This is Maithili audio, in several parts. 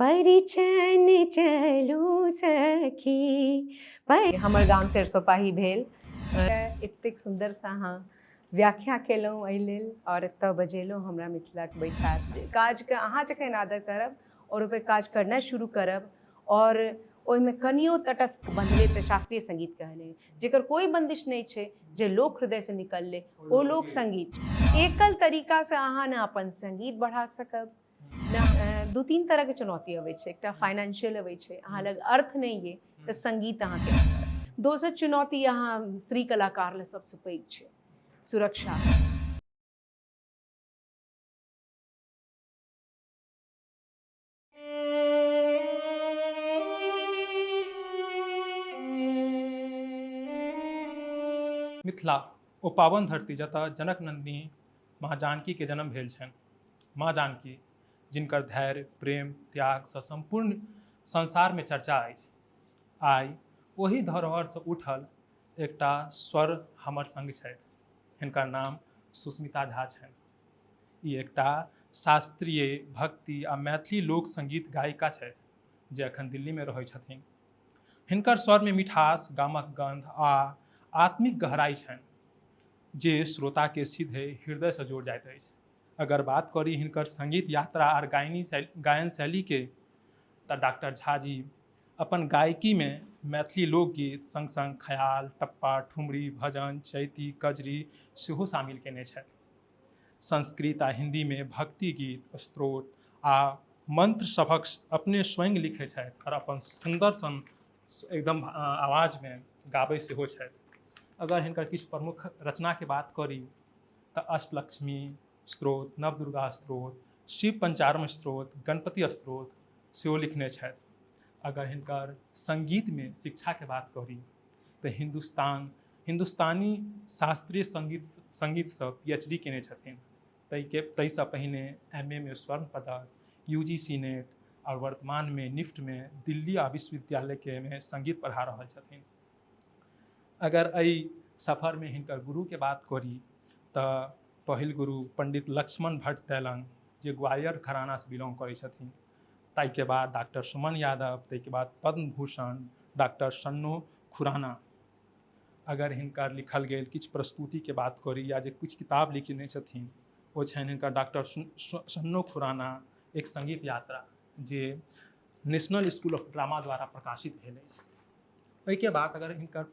परिछन चलू सखी। हमर गाम सरिसोपाही भेल। एतेक सुन्दरसँ अहाँ व्याख्या केलहुँ एहि लेल आओर एतऽ बजेलहुँ हमरा मिथिलाक बैसार। काजके अहाँ जखन आदर करब आओर ओहिपर काज करनाइ शुरू करब आओर ओहिमे कनियो तटस्थ बंधले तऽ शास्त्रीय संगीत कहले, जेकर कोई बंदिश नहि छै, जे लोक हृदयसँ निकलले ओ लोक संगीत। एकल तरीकासँ अहाँ ने अपन संगीत बढ़ा सकब ने। दू तीन तरहके चुनौती अबै छै। एकटा फाइनेंशियल अबै छै, अहाँ लग अर्थ नहि ये तऽ संगीत अहाँके। दोसर चुनौती अहाँ स्त्री कलाकार लए सबसँ पैघ छै सुरक्षा। मिथिला ओ पावन धरती जतऽ जनक नन्दिनी माँ जानकीके जन्म भेल छनि। माँ जानकी जिनकर धैर्य, प्रेम, त्यागसँ सम्पूर्ण संसारमे चर्चा अछि, आइ ओहि धरोहरसँ उठल एकटा स्वर हमर संग छथि। हिनकर नाम सुस्मिता झा छनि। ई एकटा शास्त्रीय, भक्ति आ मैथिली लोक संगीत गायिका छथि जे अखन दिल्लीमे रहै छथिन। हिनकर स्वरमे मिठास, गामक गंध आ आत्मिक गहराई छनि जे श्रोताके सीधे हृदयसँ जोड़ जाइत अछि। अगर बात करी हिनकर संगीत यात्रा आर गायनी शैली, गायन शैलीके, तऽ डॉक्टर झा जी अपन गायकीमे मैथिली लोकगीत संग संग ख्याल, टप्पा, ठुमरी, भजन, चैती, कजरी सेहो शामिल केने छथि। संस्कृत आ हिन्दीमे भक्ति गीत, स्तोत्र आ मंत्र सभक अपने स्वयं लिखै छथि आओर अपन सुन्दर सन एकदम आवाजमे गाबै सेहो छथि। अगर हिनकर किछु प्रमुख रचनाके बात करी तऽ अष्टलक्ष्मी स्त्रोत, नवदुर्गा स्त्रोत, शिव पंचारम स्त्रोत, गणपति स्त्रोत सेहो लिखने छथि। अगर हिनकर सङ्गीतमे शिक्षाके बात करी तऽ हिन्दुस्तानी शास्त्रीय सङ्गीतसँ पी एच डी केने छथिन। ताहिसँ पहिने एम ए मे स्वर्ण पदक, यू जी सी नेट आओर वर्तमानमे निफ्टमे दिल्ली आ विश्वविद्यालयके मे सङ्गीत पढ़ा रहल छथिन। अगर एहि सफरमे हिनकर गुरुके बात करी तऽ पहिल गुरु पंडित लक्ष्मण भट्ट तैलंग जे ग्वालियर घरानासँ बिलोंग करै छथिन, ताहिके बाद डॉक्टर सुमन यादव, ताहिके बाद पद्मभूषण डॉक्टर सन्नो खुराना। अगर हिनकर लिखल गेल किछु प्रस्तुतिके बात करी या जे किछु किताब लिखने छथिन ओ छनि हिनकर डॉक्टर सन्नो खुराना एक संगीत यात्रा जे नेशनल स्कूल ऑफ ड्रामा द्वारा प्रकाशित भेल अछि। ओहिके बाद अगर हिनकर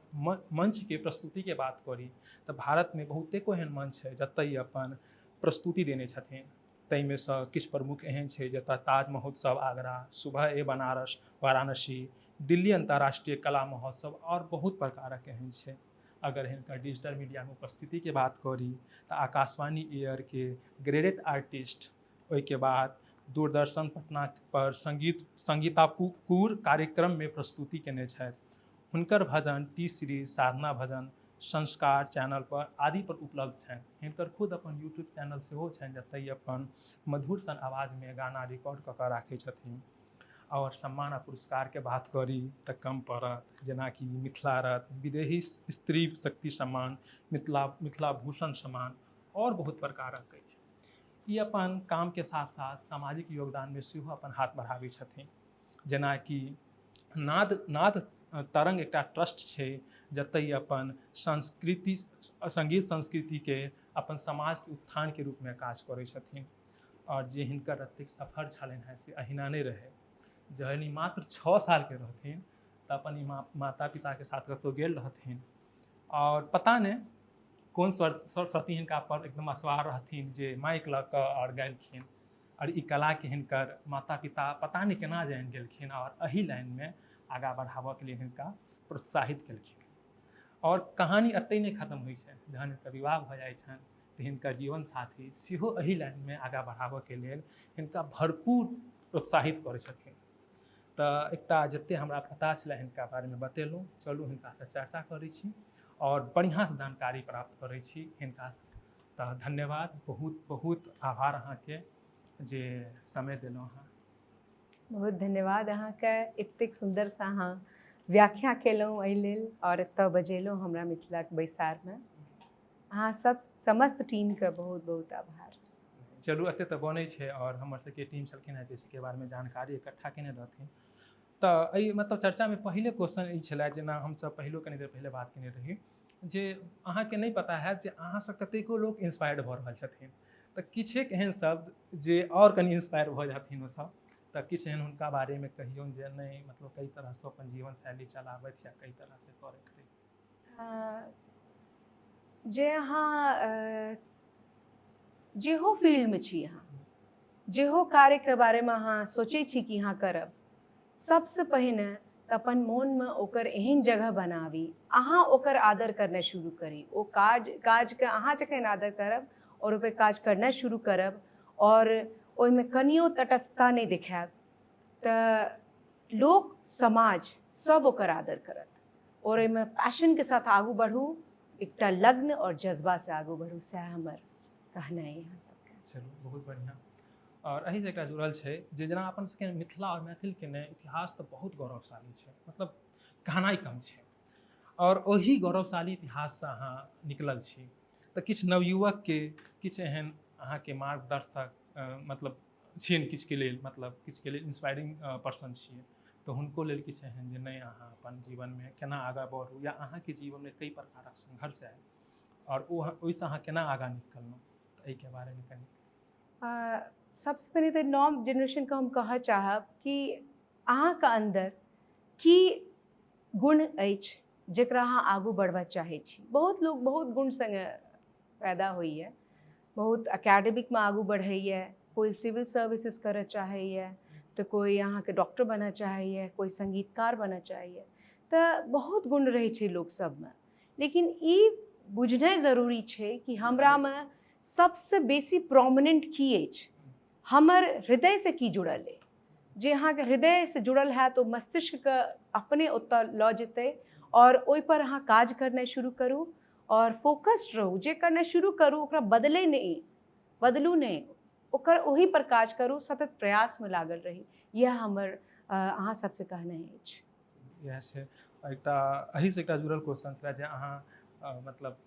मंचके प्रस्तुतिके बात करी तऽ भारतमे बहुतेको एहन मंच छै जतऽ ई अपन प्रस्तुति देने छथिन। ताहिमे सँ किछु प्रमुख एहन छै जतऽ ताज महोत्सव आगरा, सुबह ए बनारस वाराणसी, दिल्ली अन्तर्राष्ट्रीय कला महोत्सव आओर बहुत प्रकारक एहन छै। अगर हिनकर डिजिटल मीडियामे उपस्थितिके बात करी तऽ आकाशवाणी एयरके ग्रेडेड आर्टिस्ट, ओहिके बाद दूरदर्शन पटना पर संगीतापुर कार्यक्रममे प्रस्तुति केने छथि। हुनकर भजन टी सीरीज, साधना भजन, संस्कार चैनल पर आदि पर उपलब्ध छनि। हिनकर खुद अपन यूट्यूब चैनल सेहो छनि जतऽ ई अपन मधुर सन आवाजमे गाना रिकॉर्ड कऽ कऽ राखै छथिन। आओर सम्मान आ पुरस्कारके बात करी तऽ कम पड़त, जेनाकि मिथिला रत्न, विदेही स्त्री शक्ति सम्मान, मिथिला भूषण सम्मान आओर बहुत प्रकारक अछि। ई अपन कामके साथ साथ सामाजिक योगदानमे सेहो अपन हाथ बढ़ाबै छथिन, जेनाकि नाद नाद तरंग एकटा ट्रस्ट छै जतऽ ई अपन संस्कृति, सङ्गीत संस्कृतिके अपन समाजके उत्थानके रूपमे काज करै छथिन। आओर जे हिनकर एतेक सफर छलनि हेँ से अहिना नहि रहै। जहन ई मात्र 6 सालके रहथिन तऽ अपन ई माता पिताके साथ कतहु गेल रहथिन आओर पता नहि कोन सरस्वती हिनका पर एकदम असवार रहथिन जे माइक लऽ कऽ आओर गेलखिन आओर ई कलाके हिनकर माता पिता पता नहि केना जानि गेलखिन आओर एहि लाइनमे आगाँ बढ़ाबऽके लेल हिनका प्रोत्साहित केलखिन। आओर कहानी एतहि नहि खतम होइ छै, जहन हिनकर विवाह भऽ जाइ छनि तऽ हिनकर जीवन साथी सेहो एहि लाइनमे आगाँ बढ़ाबऽके लेल हिनका भरपूर प्रोत्साहित करै छथिन। तऽ एकटा जतेक हमरा पता छलै हिनका बारेमे बतेलहुँ। चलू हिनकासँ चर्चा करै छी आओर बढ़िआँसँ जानकारी प्राप्त करै छी हिनकासँ। तऽ धन्यवाद, बहुत बहुत आभार अहाँके जे समय देलहुँ अहाँ। बहुत धन्यवाद अहाँके, एतेक सुन्दरसँ अहाँ व्याख्या केलहुँ एहि लेल आओर एतऽ बजेलहुँ हमरा मिथिलाक बैसारमे। अहाँ सब समस्त टीमके बहुत बहुत आभार। चलू एतेक तऽ बनै छै। आओर हमर सबके टीम छलखिन हेँ जाहिके बारेमे जानकारी इकट्ठा केने रहथिन। तऽ एहि मतलब चर्चामे पहिले क्वेश्चन ई छलै, जेना हमसब पहिलो कनी देर पहिले बात केने रही जे अहाँके नहि पता हैत जे अहाँसँ कतेको लोक इंस्पायर्ड भऽ रहल छथिन, तऽ किछेक एहन शब्द जे आओर कनि इंस्पायर भऽ जाथिन ओसब, तऽ किछु एहन हुनका बारेमे कहियौन जे नहि मतलब कई तरहसँ अपन जीवन शैली चलाबथि या कई तरहसँ करैत। जे अहाँ जेहो फील्डमे छी, अहाँ जेहो कार्यके बारेमे अहाँ सोचै छी कि अहाँ करब, सबसँ पहिने तऽ अपन मोनमे ओकर एहन जगह बनाबी, अहाँ ओकर आदर करनाइ शुरू करी। ओ काजके अहाँ जखन आदर करब आओर ओहिपर काज करनाइ शुरू करब आओर ओहिमे कनियो तटस्थता नहि देखायब, तऽ लोक समाज सब ओकर आदर करत। आओर ओहिमे पैशनके साथ आगू बढ़ू, एकटा लग्न आओर जज्बासँ आगू बढ़ू, सएह हमर कहनाइ अहाँ सबके। चलू, बहुत बढ़िआँ। आओर एहिसँ एकटा जुड़ल छै जे जेना अपन सबके मिथिला आओर मैथिलके ने इतिहास तऽ बहुत गौरवशाली छै, मतलब कहनाइ कम छै, आओर ओहि गौरवशाली इतिहाससँ अहाँ निकलल छी, तऽ किछु नवयुवकके किछु एहन अहाँके मार्गदर्शक मतलब छियनि किछुके लेल, मतलब किछुके लेल इंस्पायरिंग पर्सन छियै, तऽ हुनको लेल किछु एहन जे नहि अहाँ अपन जीवनमे केना आगाँ बढ़ू या अहाँके जीवनमे कई प्रकारक संघर्ष आयल आओर ओ ओहिसँ अहाँ केना आगाँ निकललहुँ, तऽ एहिके बारेमे कनि। सबसँ पहिने तऽ नव जेनरेशनके हम कहऽ चाहब कि अहाँके अन्दर की गुण अछि जकरा अहाँ आगू बढ़बऽ चाहै छी। बहुत लोक बहुत गुण सङ्गे पैदा होइए, बहुत एकेडमिकमे आगू बढ़ैए, कोइ सिविल सर्विसेज करऽ चाहैए, तऽ कोइ अहाँके डॉक्टर बनऽ चाहैए, कोइ सङ्गीतकार बनऽ चाहैए, तऽ बहुत गुण रहै छै लोक सबमे। लेकिन ई बुझनाइ जरूरी छै कि हमरामे सबसँ बेसी प्रोमिनेंट की अछि, हमर हृदयसँ की जुड़ल अइ। जे अहाँके हृदयसँ जुड़ल हैत ओ मस्तिष्कके अपने ओतऽ लऽ जेतै आओर ओहिपर अहाँ काज करनाइ शुरू करू आओर फोकस्ड रहू। जे करनाइ शुरू करू ओकरा बदलै नहि, बदलू नहि, ओकर ओहिपर काज करू, सतत प्रयासमे लागल रही। इएह हमर अहाँ सबसँ कहनाइ अछि। इएह छै। एकटा एहिसँ एकटा जुड़ल क्वेश्चन छलै जे अहाँ मतलब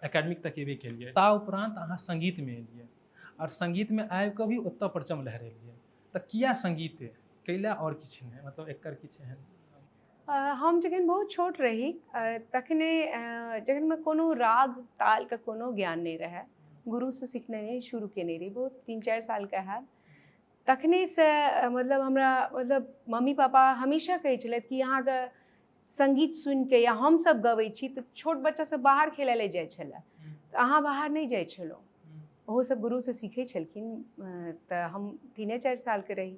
एकेडमिक तक एबे केलियै, ता उपरान्त अहाँ सङ्गीतमे एलियै आओर सङ्गीतमे आबि कऽ भी ओतऽ परचम लहरेलियै, तऽ किया सङ्गीते कैला आओर किछु नहि, मतलब एकर किछु एहन? हम जखन बहुत छोट रही तखने, जखन हमरा कोनो राग तालके कोनो ज्ञान नहि रहए, गुरुसँ सिखनाइ शुरू केने रही, बहुत 3-4 सालके हैब तखनेसँ, मतलब हमरा मतलब मम्मी पापा हमेशा कहै छलथि कि अहाँके सङ्गीत सुनिके या हमसब गबै छी तऽ छोट बच्चा सब बाहर खेलै लए जाइ छलै, तऽ अहाँ बाहर नहि जाइ छलहुँ। ओहो सब गुरुसँ सीखै छलखिन, तऽ हम 3-4 सालके रही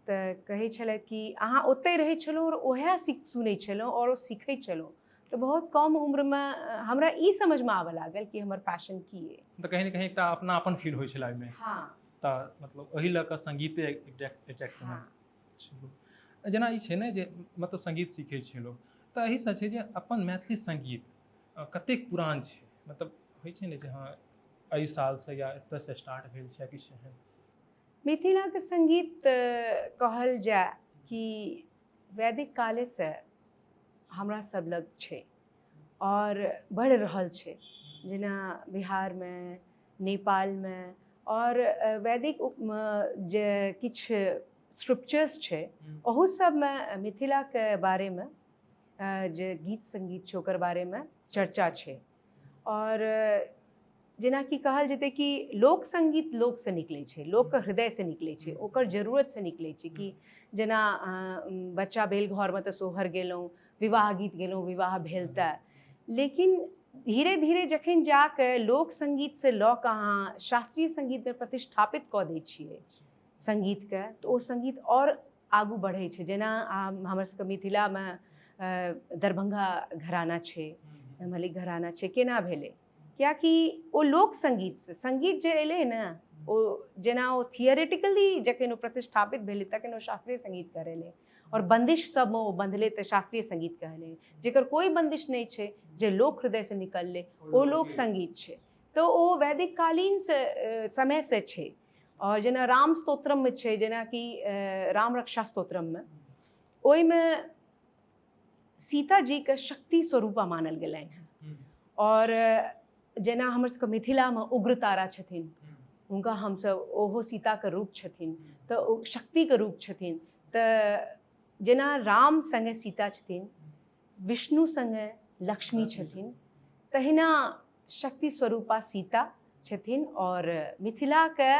तऽ कहै छलथि कि अहाँ ओतहि रहै छलहुँ आओर ओएह सुनै छलहुँ आओर ओ सीखै छलहुँ। तऽ बहुत कम उम्रमे हमरा ई समझमे आबऽ लागल कि हमर पैशन की अइ। तऽ कहीं ने कहीं एकटा अपनापन फील होइ छलै ओहिमे। हँ। तऽ मतलब ओहि लऽ कऽ सङ्गीते एट्रैक्ट। हँ। जेना ई छै ने जे मतलब सङ्गीत सीखै छै लोक, तऽ एहिसँ छै जे अपन मैथिली सङ्गीत कतेक पुरान छै, मतलब होइ छै ने जे हँ एहि सालसँ या एतऽसँ स्टार्ट भेल छै, किछु एहन? मिथिलाके सङ्गीत कहल जाय कि वैदिक कालेसँ हमरा सब लग छै आओर बढ़ि रहल छै, जेना बिहारमे, नेपालमे आओर वैदिक जे किछु स्क्रिप्चर्स छै ओहू सबमे मिथिलाके बारेमे जे गीत सङ्गीत छै ओकर बारेमे चर्चा छै। आओर जेनाकि कहल जेतै कि लोक सङ्गीत लोकसँ निकलै छै, लोकके हृदयसँ निकलै छै, ओकर जरूरतसँ निकलै छै। कि जेना बच्चा भेल घरमे तऽ सोहर गेलहुँ, विवाह गीत गेलहुँ, विवाह भेल तऽ, लेकिन धीरे धीरे जखन जाकऽ लोक सङ्गीतसँ लऽ कऽ अहाँ शास्त्रीय सङ्गीतमे प्रतिष्ठापित कऽ दै छियै सङ्गीतके, तऽ ओ सङ्गीत आओर आगू बढ़ै छै। जेना हमर सबके मिथिलामे दरभंगा घराना छै, मलिक घराना छै, केना भेलै? कियाकि ओ लोक सङ्गीतसँ सङ्गीत जे एलै ने, ओ जेना ओ थियोरेटिकली जखन ओ प्रतिष्ठापित भेलै तखन ओ शास्त्रीय सङ्गीत करेलै आओर बन्दिश सबमे ओ बन्धलै तऽ शास्त्रीय सङ्गीत कहलै। जकर कोइ बन्दिश नहि छै, जे लोक हृदयसँ निकललै, ओ लोक सङ्गीत छै। तऽ ओ वैदिक कालीन समयसँ छै। आओर जेना राम स्तोत्रममे छै, जेनाकि राम रक्षा स्तोत्रममे, ओहिमे सीताजीके शक्ति स्वरूपा मानल गेलनि हेँ। आओर जेना हमर सबके मिथिलामे उग्रतारा छथिन, हुनका हमसभ, ओहो सीताके रूप छथिन, तऽ ओ शक्तिके रूप छथिन। तऽ जेना राम सङ्गे सीता छथिन, विष्णु सङ्गे लक्ष्मी छथिन, तहिना शक्ति स्वरूपा सीता छथिन। आओर मिथिलाके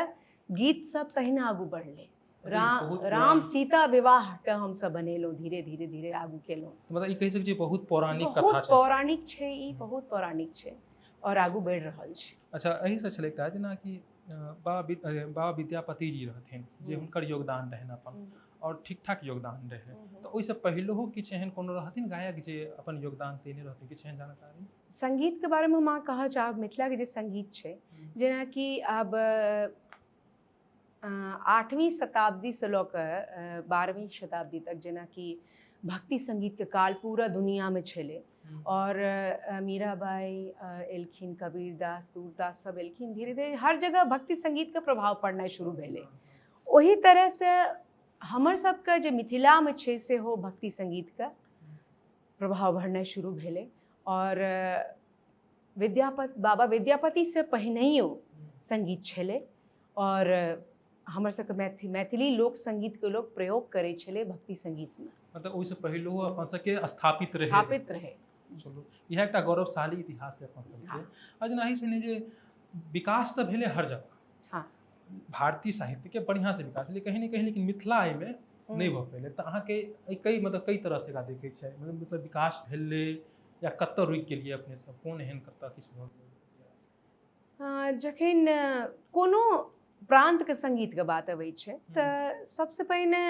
गीत सब तहिना आगू बढ़लै। राम सीता विवाहके हमसब बनेलहुँ, धीरे धीरे धीरे आगू केलहुँ। मतलब ई कहि सकै छी बहुत पौराणिक कथा छै, बहुत पौराणिक छै ई, बहुत पौराणिक छै आओर आगू बढ़ि रहल छै। अच्छा, एहिसँ छलै एकटा जेनाकि बाबा विद्यापति जी रहथिन, जे हुनकर योगदान रहनि अपन, आओर ठीक ठाक योगदान रहै, तऽ ओहिसँ पहिलहो किछु एहन कोनो रहथिन गायक जे अपन योगदान देने रहथिन, किछु एहन जानकारी? संगीतके बारेमे हम अहाँ कहऽ चाहब, मिथिलाके जे संगीत छै, जेनाकि आब 8वीं शताब्दीसँ लऽ कऽ 12वीं शताब्दी तक जेनाकि भक्ति संगीतके काल पूरा दुनियामे छलै, आओर मीराबाई एलखिन, कबीरदास, सूरदास सब एलखिन, धीरे धीरे हर जगह भक्ति संगीतके प्रभाव पड़नाइ शुरू भेलै। ओही तरहसँ हमर सबके जे मिथिलामे छै सेहो भक्ति संगीतके प्रभाव बढ़नाइ शुरू भेलै। आओर विद्यापति, बाबा विद्यापतिसँ पहिनहियो संगीत छलै, आओर हमर सबके मैथिली लोक संगीतके लोक प्रयोग करै छलै भक्ति संगीतमे। मतलब ओहिसँ पहिलहो अपन सबके स्थापित रहै, स्थापित रहै। चलू, इएह एकटा गौरवशाली इतिहास है अपन सबके। आ जेना एहि से जे विकास तऽ भेलै हर जगह, हाँ, भारतीय साहित्यके बढ़िआँसँ विकास भेलै कहीं ने कहीं, लेकिन मिथिला एहिमे नहि भऽ पेलै। तऽ अहाँके कई मतलब कई तरहसँ एकरा देखै छै, मतलब विकास भेलै या कतऽ रुकि गेलियै अपने सब, कोन एहन कतऽ किछु भऽ गेलै? जखन कोनो प्रान्तके सङ्गीतके बात अबै छै तऽ सबसँ पहिने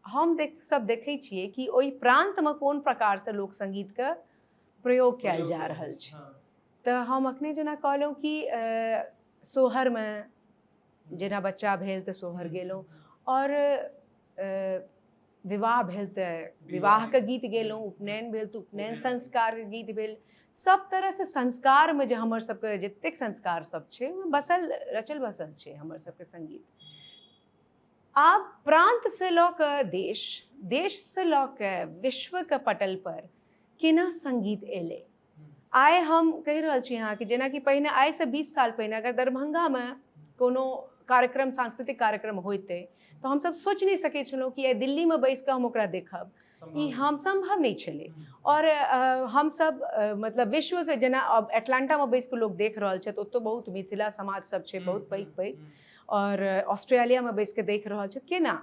हम सब देखै छियै कि ओहि प्रान्तमे कोन प्रकारसँ लोक सङ्गीतके प्रयोग कयल जा रहल छै। तऽ हम अखने जेना कहलहुँ कि सोहरमे जेना बच्चा भेल तऽ सोहर गेलहुँ, आओर विवाह भेल तऽ विवाहके गीत गेलहुँ, उपनयन भेल तऽ उपनयन संस्कारके गीत भेल। सब तरहसँ संस्कारमे जे हमर सबके जतेक संस्कार सब छै ओहिमे बसल रचल बसल छै हमर सबके सङ्गीत। आब प्रान्तसँ लऽ कऽ देश, देशसँ लऽ कऽ विश्वके पटल पर केना सङ्गीत एलै, आइ हम कहि रहल छी अहाँके, जेनाकि पहिने आइसँ 20 साल पहिने अगर दरभंगामे कोनो कार्यक्रम, सांस्कृतिक कार्यक्रम होइतै तऽ हमसब सोचि नहि सकै छलहुँ कि आइ दिल्लीमे बैसिकऽ हम ओकरा देखब, ई हम सम्भव नहि छलै। आओर हमसब मतलब विश्वके जेना अब एटलांटामे बैसिकऽ लोक देख रहल छथि, ओतऽ बहुत मिथिला समाज सब छै बहुत पैघ पैघ, आओर ऑस्ट्रेलियामे बैसिकऽ देख रहल छथि, केना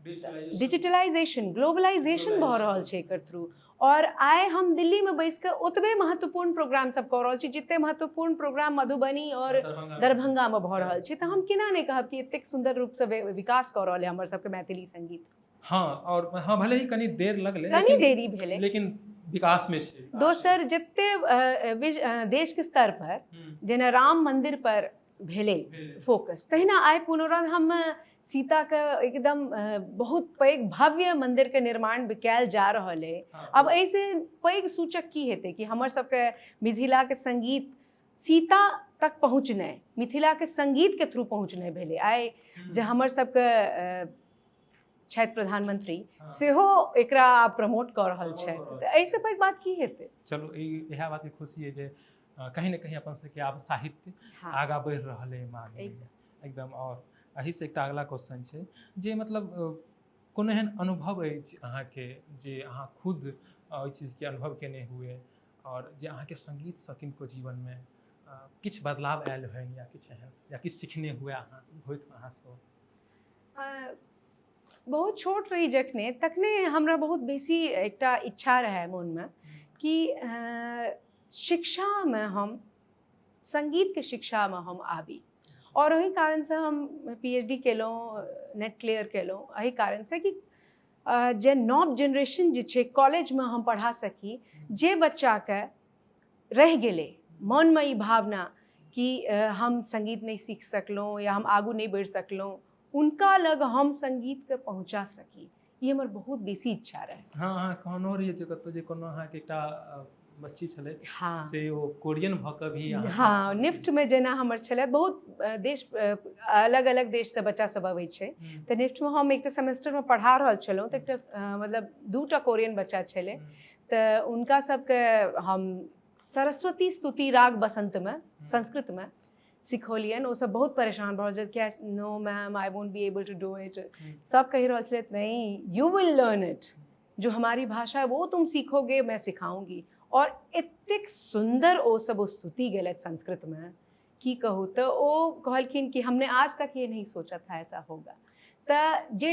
डिजिटलाइजेशन, ग्लोबलाइजेशन भऽ रहल छै एकर थ्रू। और आइ हम दिल्लीमे बैसिकऽ ओतबे महत्वपूर्ण प्रोग्राम सब कऽ रहल छी जते महत्वपूर्ण प्रोग्राम मधुबनी और दरभंगामे भऽ रहल छै। तऽ हम केना नहि कहब कि एतेक सुन्दर रूपसँ विकास कऽ रहल है हमर सबके मैथिली संगीत। हाँ, और हाँ, भले ही कनी देर लगलै, कनी देरी भेलै, लेकिन विकास में छै। दोसर जते देश के स्तर पर जेना राम मंदिर पर भेलै फोकस, तहिना आइ पुनौरा हम सीताके एकदम बहुत पैघ भव्य मंदिरके निर्माण कयल जा रहल है। अब एहिसँ पैघ सूचक की हेतै कि हमर सबके मिथिलाके संगीत सीता तक पहुँचनाइ, मिथिलाके संगीतके थ्रू पहुँचनाइ भेलै। आइ जे हमर सबके छथि प्रधानमंत्री सेहो एकरा प्रमोट कऽ रहल छथि, तऽ एहिसँ पैघ बात की हेतै? चलू, इएह बातके खुशी है जे कहीं ने कहीं अपन सबके आब साहित्य आगाँ बढ़ि रहल है मामले एकदम। और एहिसँ एकटा अगला क्वेश्चन छै जे मतलब कोनो एहन अनुभव अछि अहाँके जे अहाँ खुद ओहि चीजके अनुभव केने हुए, और जे अहाँके सङ्गीतसँ किनको जीवनमे किछु बदलाव आयल होइन या किछु एहन या किछु सीखने हुए अहाँ होइत अहाँसँ? बहुत छोट रही जखने, तखने हमरा बहुत बेसी एकटा इच्छा रहै मोनमे कि शिक्षामे हम सङ्गीतके शिक्षामे हम आबी, और ओहि कारणसँ हम PhD केलहुँ, नेट क्लियर केलहुँ, एहि कारणसँ कि जे नव जेनरेशन जे छै कॉलेजमे हम पढ़ा सकी, जे बच्चाके रहि गेलै मनमे ई भावना कि हम सङ्गीत नहि सीख सकलहुँ या हम आगू नहि बढ़ि सकलहुँ, हुनका लग हम सङ्गीतके पहुँचा सकी, ई हमर बहुत बेसी इच्छा रहै। हाँ, अहाँ कहनो रहियै जे कतहु जे कोनो अहाँके एकटा बच्ची छलै, हाँ, से ओ कोरियन भऽ कऽ भी, हाँ, निफ्टमे जेना हमर छलै, बहुत देश अलग अलग देशसँ बच्चा सब अबै छै, तऽ निफ्टमे हम एकटा सेमेस्टरमे पढ़ा रहल छलहुँ तऽ एकटा मतलब 2टा कोरियन बच्चा छलै, तऽ हुनका सबके हम सरस्वती स्तुति राग बसन्तमे संस्कृतमे सिखौलियनि। ओसभ बहुत परेशान भऽ रहल छथि, no ma'am I won't be able to do it. सब कहि रहल छलथि नहीं, you will learn it, जो हमारी भाषा है वो तुम सीखोगे, मैं सिखाऊंगी। और एतेक सुन्दर ओ सब ओ स्तुति गेलथि संस्कृतमे, की कहू। तऽ ओ कहलखिन कि हमने आज तक ये नहीं सोचा था ऐसा होगा। तऽ जे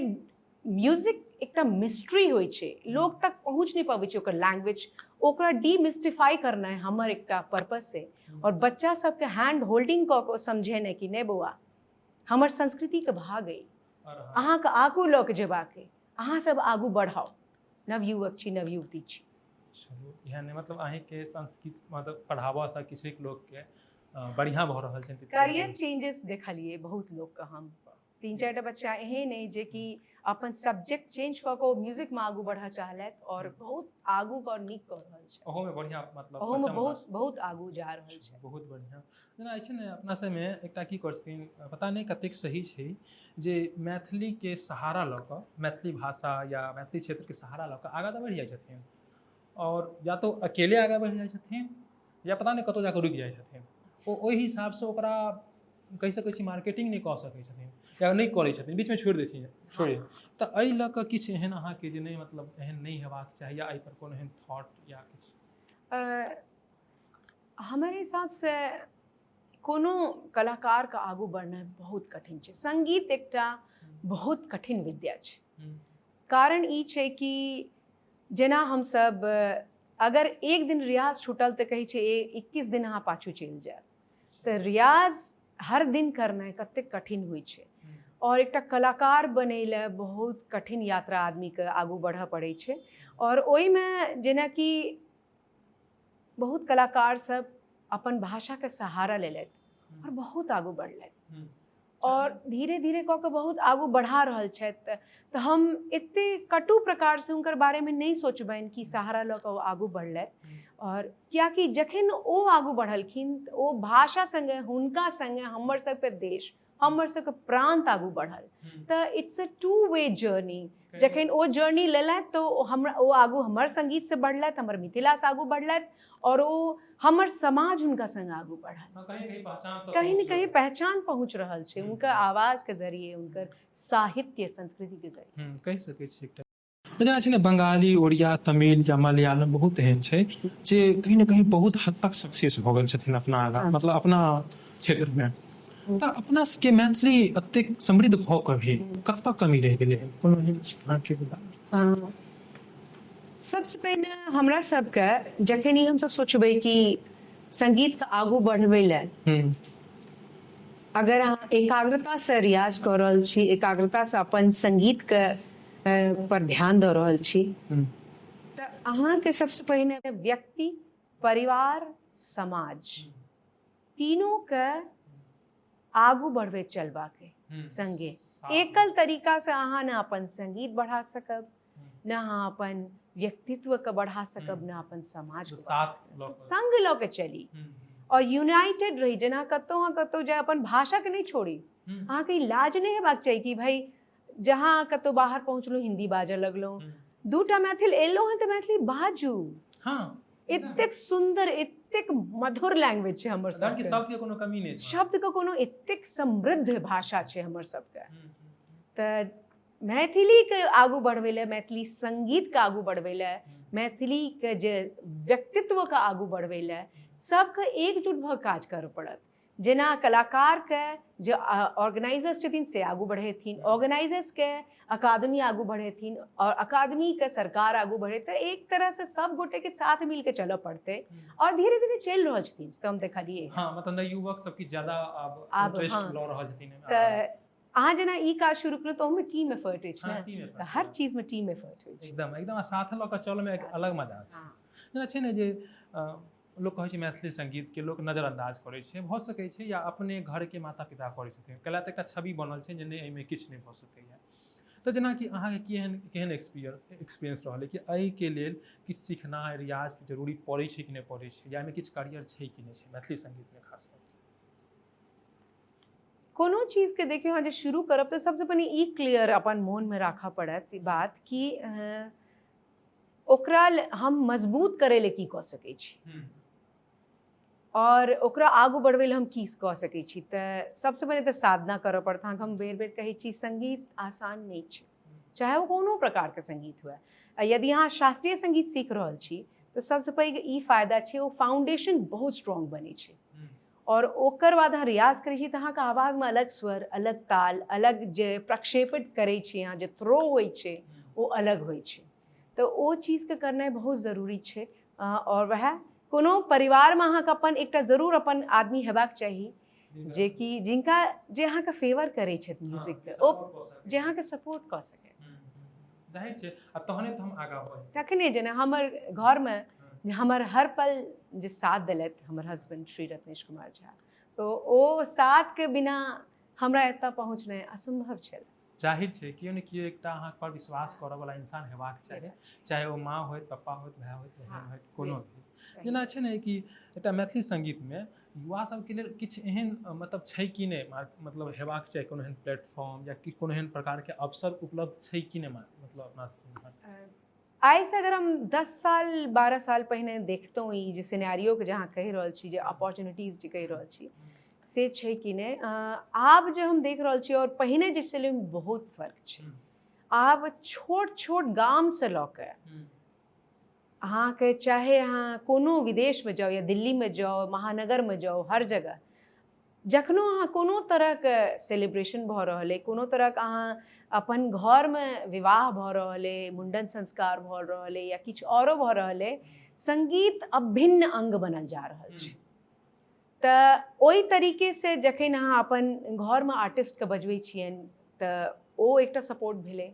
म्यूजिक एकटा मिस्ट्री होइ छै, लोक तक पहुँच नहि पबै छै ओकर लैंग्वेज, ओकरा डीमिस्टिफाई करनाइ हमर एकटा पर्पस छै। आओर बच्चा सबके हैंड होल्डिंग कऽ कऽ समझेनाइ कि नहि बौआ, हमर संस्कृतिके भाग अइ, अहाँके आगू लऽ कऽ जेबाक अइ, अहाँ सब आगू बढ़ाउ, नवयुवक छी, नवयुवती छी। चलू, इएह नहि मतलब अहीँके संस्कृत मतलब पढ़ाबऽसँ किछु लोकके बढ़िआँ भऽ रहल छै। करियर चेंजेस देखलियै बहुत लोकके हम। 3-4 टा बच्चा एहन अइ जेकि अपन सब्जेक्ट चेंज कऽ कऽ म्यूजिकमे आगू बढ़ऽ चाहलथि और बहुत आगू और नीक कऽ रहल छै। ओहोमे बढ़िआँ मतलब ओहोमे बहुत बहुत आगू जा रहल छै। बहुत बढ़िआँ। जेना छै ने अपना सबमे एकटा की करै छथिन, पता नहि कतेक सही छै, जे मैथिलीके सहारा लऽ कऽ, मैथिली भाषा या मैथिली क्षेत्रके सहारा लऽ कऽ आगाँ तऽ बढ़ि जाइ छथिन, और या तो अकेले आगाँ बढ़ि जाइ छथिन या पता नहि कतहु जाकऽ रुकि जाइ छथिन। ओ ओहि हिसाबसँ ओकरा कहि सकै छी मार्केटिंग नहि कऽ सकै छथिन या नहि करै छथिन, बीचमे छोड़ि दै छथिन, छोड़ि। तऽ एहि लऽ कऽ किछु एहन अहाँके जे नहि मतलब एहन नहि हेबाक चाही या एहिपर कोनो एहन थॉट या किछु? हमर हिसाबसँ कोनो कलाकारके आगू बढ़नाइ बहुत कठिन छै। सङ्गीत एकटा बहुत कठिन विद्या छै। कारण ई छै कि जेना हमसब अगर एक दिन रियाज छूटल तऽ कहै छै 21 दिन अहाँ पाछू चलि जायब। तऽ रियाज हर दिन करनाइ कतेक कठिन होइ छै और एकटा कलाकार बनै लए बहुत कठिन यात्रा आदमीके आगू बढ़ऽ पड़ै छै। और ओहिमे जेनाकि बहुत कलाकार सब अपन भाषाके सहारा लेलथि और बहुत आगू बढ़लथि और धीरे धीरे कऽ कऽ बहुत आगू बढ़ा रहल छथि। तऽ हम एतेक कटु प्रकारसँ हुनकर बारेमे नहि सोचबनि कि सहारा लऽ कऽ ओ आगू बढ़लथि, और कियाकि जखन ओ आगू बढ़लखिन तऽ ओ भाषा सङ्गे हुनका सङ्गे हमर सबके देश, हमर सबके प्रान्त आगू बढ़ल। तऽ it's a two way journey. जखन ओ जर्नी लेलथि तऽ हमरा ओ आगू हमर सङ्गीतसँ बढ़लथि, हमर मिथिलासँ आगू बढ़लथि और ओ हमर समाज हुनका सङ्ग आगू बढ़ल। कहीं ने कहीं पहचान पहुँच रहल छै हुनकर आवाजके जरिए, हुनकर साहित्य संस्कृतिके जरिए। कहि सकै छी एकटा जेना छै ने बंगाली, ओड़िया, तमिल या मलयालम बहुत एहन छै जे कहीं ने कहीं बहुत हद तक सक्सेस भऽ गेल छथिन अपना आगाँ, मतलब अपना क्षेत्रमे। तऽ अपना सबके मैथिली एतेक समृद्ध भऽ कऽ भी कतऽ कमी रहि गेलै हन? कोनो एहन अहाँके? सबसँ पहिने हमरा सबके जखन ई हमसब सोचबै कि सङ्गीतके आगू बढ़बै लए अगर अहाँ एकाग्रतासँ रियाज कऽ रहल छी, एकाग्रतासँ अपन सङ्गीतके पर ध्यान दऽ रहल छी, तऽ अहाँके सबसँ पहिने व्यक्ति, परिवार, समाज तीनोके आगू बढ़बैत चलबाक अइ सङ्गे। एकल तरीकासँ अहाँ ने अपन सङ्गीत बढ़ा सकब, ने अहाँ अपन व्यक्तित्वके बढ़ा सकब, ने अपन समाज। सङ्ग लऽ के चली और यूनाइटेड रही। जेना कतहु अहाँ कतहु जाय अपन भाषाके नहि छोड़ी। अहाँके ई लाज नहि हेबाक चाही कि भाई जहाँ कतहु बाहर पहुँचलहुँ हिन्दी बाजऽ लगलहुँ। दूटा मैथिल एलहुँ हँ तऽ मैथिली बाजू। एतेक सुन्दर, एतेक मधुर लैंग्वेज छै हमर सबके। शब्दके कोनो कमी नहि छै। शब्दके कोनो एतेक समृद्ध भाषा छै हमर सबके। तऽ मैथिलीके आगू बढ़बै लए, मैथिली सङ्गीतके आगू बढ़बै लए, मैथिलीके जे व्यक्तित्वके आगू बढ़बै लए सबके एकजुट भऽ काज करऽ पड़त। जेना कलाकारके जे ऑर्गेनाइजर्स छथिन से आगू बढ़ेथिन, ऑर्गेनाइजर्सके अकादमी आगू बढ़ेथिन और अकादमीके सरकार आगू बढ़ेतै। एक तरहसँ सब गोटेके साथ मिलके चलऽ पड़तै और धीरे धीरे चलि रहल छथिन, तऽ हम देखलियै। हाँ, मतलब नवयुवक सबके ज्यादा आब इंटरेस्ट लऽ रहल छथिन। तऽ अहाँ जेना ई काज शुरू केलहुँ तऽ ओहिमे टीम एफर्ट अछि ने, तऽ हर चीजमे टीम एफर्ट होइ छै। एकदम एकदम, आ साथ लऽ कऽ चलऽमे एक अलग मजा छै। जेना छै ने जे लोक कहै छै मैथिली सङ्गीतके लोक नजरअन्दाज करै छै, भऽ सकै छै, या अपने घरके माता पिता करै छथिन, कैला तऽ एकटा छवि बनल छै जे नहि एहिमे किछु नहि भऽ सकैए। तऽ जेनाकि अहाँके केहन केहन एक्सपीरियंस रहलै कि एहिके लेल किछु सीखनाइ रियाजके जरूरी पड़ै छै कि नहि पड़ै छै, या एहिमे किछु करियर छै कि नहि छै मैथिली सङ्गीतमे खास कऽ? कोनो चीजके देखियौ, अहाँ जे शुरू करब तऽ सबसँ पहिने ई क्लियर अपन मोनमे राखऽ पड़त बात कि ओकरा हम मजबूत करै लए की कऽ सकै छी। आओर ओकरा आगू बढ़बै लए हम की कऽ सकै छी। तऽ सबसँ पहिने तऽ साधना करऽ पड़त अहाँके। हम बेर बेर कहै छी, सङ्गीत आसान नहि छै, चाहे ओ कोनो प्रकारके सङ्गीत हुए। आ यदि अहाँ शास्त्रीय सङ्गीत सीख रहल छी तऽ सबसँ पैघ ई फायदा छै, ओ फाउंडेशन बहुत स्ट्रॉन्ग बनै छै आओर ओकर बाद अहाँ रियाज करै छी तऽ अहाँके आवाजमे अलग स्वर, अलग ताल, अलग जे प्रक्षेपित करै छी अहाँ, जे थ्रो होइ छै ओ अलग होइ छै। तऽ ओ चीजके करनाइ बहुत जरूरी छै। आओर वएह कोनो परिवारमे अहाँके अपन एकटा जरूर अपन आदमी हेबाक चाही जेकि जिनका जे अहाँके फेवर करै छथि म्यूजिकके, ओ जे अहाँके सपोर्ट कऽ सकै। जाहिर छै, आ तहने तऽ हम आगाँ बढ़ब। तखने जेना हमर घरमे हमर हर पल जे साथ देलथि हमर हस्बैंड श्री रत्नेश कुमार झा, तऽ ओ साथके बिना हमरा एतऽ पहुँचनाइ असम्भव छल। जाहिर छै, केओ ने केओ एकटा अहाँ पर विश्वास करऽ वाला इंसान हेबाक चाही, चाहे ओ माँ होइत, पप्पा होइत, भाय होइत, बहन होइत, कोनो भी। जेना छै ने कि एकटा मैथिली संगीतमे युवा सबके लेल किछु एहन मतलब छै कि नहि, मतलब हेबाक चाही कोनो एहन प्लेटफॉर्म या कि कोनो एहन प्रकारके अवसर उपलब्ध छै कि नहि, मतलब अपना सब? आइसँ अगर हम 10 साल 12 साल पहिने देखतहुँ ई जे सिनेरियोके जे अहाँ कहि रहल छी, जे अपॉर्चुनिटीज जे कहि रहल छी, से छै कि नहि। आब जे हम देख रहल छी आओर पहिने जे छलै ओहिमे बहुत फर्क छै। आब छोट छोट गामसँ लऽ कऽ अहाँके चाहे अहाँ कोनो विदेशमे जाउ या दिल्लीमे जाउ, महानगरमे जाउ, हर जगह जखनो अहाँ कोनो तरहके सेलिब्रेशन भऽ रहल अइ, कोनो तरहके अहाँ अपन घरमे विवाह भऽ रहल अइ, मुण्डन संस्कार भऽ रहल अइ या किछु औरो भऽ रहल अइ, सङ्गीत अभिन्न अङ्ग बनल जा रहल छै। तऽ ओहि तरीकेसँ जखन अहाँ अपन घरमे आर्टिस्टके बजबै छियनि तऽ ओ एकटा सपोर्ट भेलै।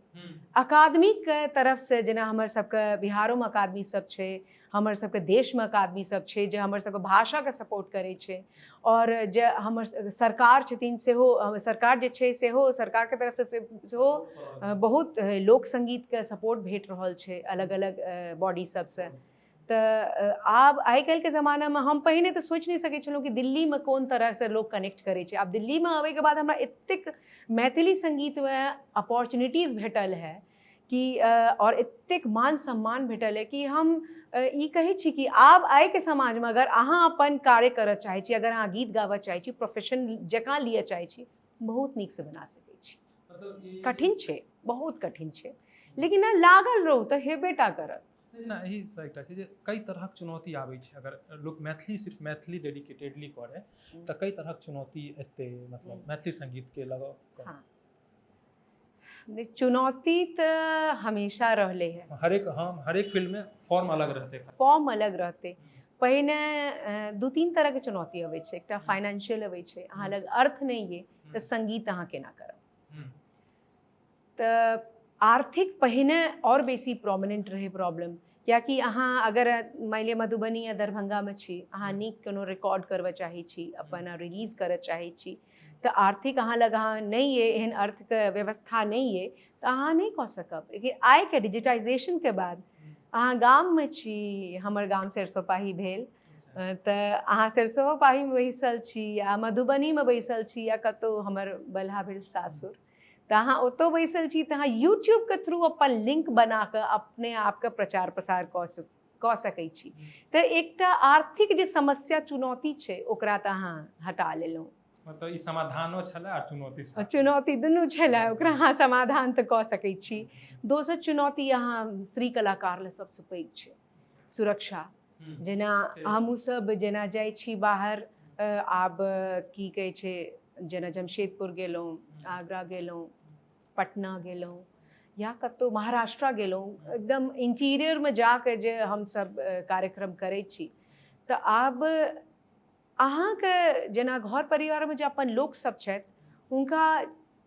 अकादमीके तरफसँ जेना हमर सबके बिहारोमे अकादमी सब छै, हमर सबके देशमे अकादमी सब छै जे हमर सबके भाषाके सपोर्ट करै छै, आओर जे हमर सरकार छथिन सेहो, सरकार जे छै सेहो सरकारके तरफसँ सेहो बहुत लोक सङ्गीतके सपोर्ट भेट रहल छै अलग अलग बॉडी सबसँ। तऽ आब आइ काल्हिके जमानामे हम पहिने तऽ सोचि नहि सकै छलहुँ कि दिल्लीमे कोन तरहसँ लोक कनेक्ट करै छै। आब दिल्लीमे अबैके बाद हमरा एतेक मैथिली सङ्गीतमे अपॉर्चुनिटीज भेटल है कि आओर एतेक मान सम्मान भेटल है कि हम ई कहै छी कि आब आइके समाजमे अगर अहाँ अपन कार्य करऽ चाहै छी, अगर अहाँ गीत गाबऽ चाहै छी, प्रोफेशन जकाँ लिअ चाहै छी, बहुत नीकसँ बना सकै छी। कठिन छै, बहुत कठिन छै, लेकिन ने लागल रहू तऽ हेबे टा करत। जेना एहिसँ एकटा छै जे कई तरहक चुनौती आबै छै। अगर लोक मैथिली, सिर्फ मैथिली डेडिकेटेडली करै तऽ कई तरहक चुनौती एतै, मतलब मैथिली सङ्गीतके लऽ कऽ। हँ, चुनौती तऽ हमेशा रहलै है। हरेक, हँ, हरेक फील्डमे फॉर्म अलग रहतै। फॉर्म अलग रहतै। पहिने 2-3 तरहके चुनौती अबै छै। एकटा फाइनेंशियल अबै छै, अहाँ लग अर्थ नहि अइ तऽ सङ्गीत अहाँ केना करब? तऽ आर्थिक पहिने आओर बेसी प्रोमिनेंट रहै प्रॉब्लम, कियाकि अहाँ अगर मानि लिअ मधुबनी या दरभंगामे छी, अहाँ नीक कोनो रिकॉर्ड करबऽ चाहै छी, अपन रिलीज करऽ चाहै छी, तऽ आर्थिक अहाँ लग अहाँ नहि अइ, एहन अर्थके व्यवस्था नहि अइ तऽ अहाँ नहि कऽ सकब। लेकिन आइके डिजिटाइजेशनके बाद अहाँ गाममे छी, हमर गाम सरिसोपाही भेल, तऽ अहाँ सरिसोपाहीमे बैसल छी या मधुबनीमे बैसल छी या कतहु, हमर बलहा भेल सासुर, तऽ अहाँ ओतऽ बैसल छी तऽ अहाँ यूट्यूबके थ्रू अपन लिंक बना कऽ अपने आपके प्रचार प्रसार कऽ सकै छी। तऽ एकटा आर्थिक जे समस्या चुनौती छै ओकरा तऽ अहाँ हटा लेलहुँ। मतलब ई समाधानो छलै आओर चुनौती। चुनौती दुनू छलै, ओकरा अहाँ समाधान तऽ कऽ सकै छी। दोसर चुनौती अहाँ स्त्री कलाकार लए सबसँ पैघ छै सुरक्षा। जेना हमहूँ सब जेना जाइ छी बाहर, आब की कहै छै, जेना जमशेदपुर गेलहुँ, आगरा गेलहुँ, पटना गेलहुँ या कतहु महाराष्ट्र गेलहुँ, एकदम इंटीरियरमे जाके जे हमसब कार्यक्रम करै छी तऽ आब अहाँके जेना घर परिवारमे जे अपन लोकसब छथि हुनका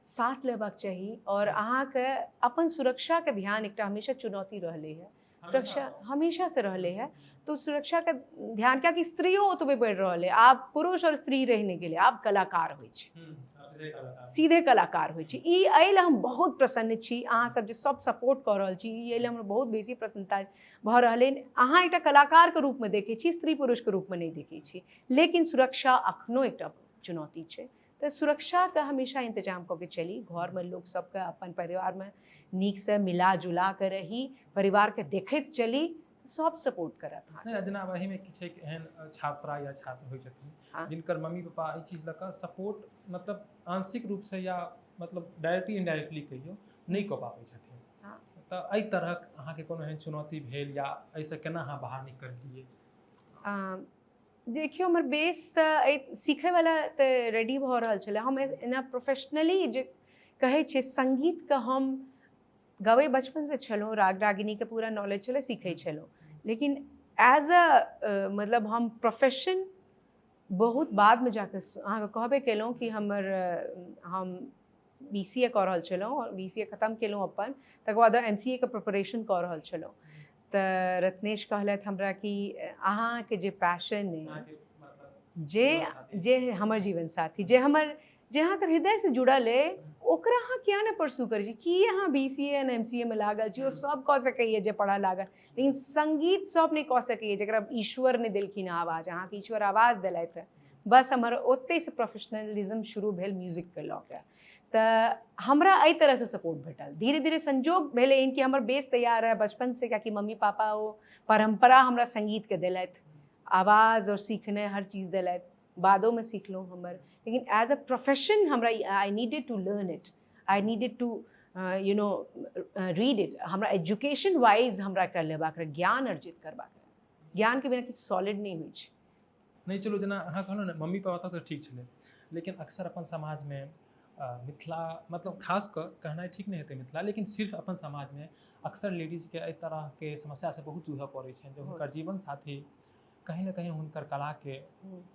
साथ लेबाक चाही आओर अहाँके अपन सुरक्षाके ध्यान एकटा हमेशा चुनौती रहलै है, सुरक्षा हमेशा से रहलै है। तो सुरक्षाके ध्यान, कियाकि स्त्रियो ओतबे बढ़ि रहल है, आब पुरुष आओर स्त्री रहि नहि गेलै, आब कलाकार होइ छै, सीधे कलाकार होइ छै। ई एहि लए हम बहुत प्रसन्न छी, अहाँ सब जे सब सपोर्ट कऽ रहल छी, ई एहि लए हमरा बहुत बेसी प्रसन्नता भऽ रहल अइ। अहाँ एकटा कलाकारके रूपमे देखै छी, स्त्री पुरुषके रूपमे नहि देखै छी, लेकिन सुरक्षा अखनो एकटा चुनौती छै। तऽ सुरक्षाके हमेशा इंतजाम कऽ के चली, घरमे लोक सबके अपन परिवारमे नीकसँ मिला जुला कऽ रही, परिवारके देखैत चली सब सपोर्ट करत अहाँके। नहि, जेना आब एहिमे किछु एक एहन छात्रा या छात्र होइ छथिन जिनकर मम्मी पापा एहि चीज लऽ कऽ सपोर्ट मतलब आंशिक रूपसँ या मतलब डायरेक्टली इनडायरेक्टली कहियौ नहि कऽ पाबै छथिन, तऽ एहि तरहक अहाँके कोनो एहन चुनौती भेल या एहिसँ केना अहाँ बाहर निकललियै? देखियौ, हमर बेस तऽ एहि सीखयवला तऽ रेडी भऽ रहल छलै। हम एना प्रोफेशनली जे कहै छियै सङ्गीतके, हम गबै बचपनसँ छलहुँ, राग रागिनीके पूरा नॉलेज छलै, सीखै छलहुँ, लेकिन एज अ मतलब हम प्रोफेशन बहुत बादमे जाकऽ अहाँके कहबे केलहुँ कि हम BCA कऽ रहल छलहुँ आओर BCA खतम केलहुँ अपन, तकर बाद MCA के प्रिपरेशन कऽ रहल छलहुँ। तऽ रत्नेश कहलथि हमरा कि अहाँके जे पैशन अइ, जे जे हमर जीवन साथी, जे हमर जे अहाँके हृदयसँ जुड़ल अइ, ओकरा अहाँ किया नहि परसू करै छी? की अहाँ BCA and MCA मे लागल छी? ओ सब कऽ सकैए जे पढ़ऽ लागल, लेकिन सङ्गीत सब नहि कऽ सकैए जकरा ईश्वर नहि देलखिन आवाज। अहाँके ईश्वर आवाज देलथि हँ। बस हमर ओतहिसँ प्रोफेशनलिज्म शुरू भेल म्यूजिकके लऽ कऽ। तऽ हमरा एहि तरहसँ सपोर्ट भेटल धीरे धीरे। संजोग भेलै एहन कि हमर बेस तैयार रहै बचपनसँ, कियाकि मम्मी पापा ओ परम्परा हमरा सङ्गीतके देलथि, आवाज आओर सीखने हर चीज देलथि। बादोमे सिखलहुँ हमर, लेकिन एज अ प्रोफेशन हमरा I needed to learn it, I needed to read it। हमरा एजुकेशन वाइज हमरा एकरा लेबाक रहै, ज्ञान अर्जित करबाक रहै। ज्ञानके बिना किछु सॉलिड नहि होइ छै। नहि, चलू, जेना अहाँ कहलहुँ ने, मम्मी पापा तऽ ठीक छलै, लेकिन अक्सर अपन समाजमे मिथिला, मतलब खास कऽ कहनाइ ठीक नहि हेतै मिथिला, लेकिन सिर्फ अपन समाजमे अक्सर लेडीजके एहि तरहके समस्यासँ बहुत जूझऽ पड़ै छनि जे हुनकर जीवन साथी कहीं ने कहीं हुनकर कलाके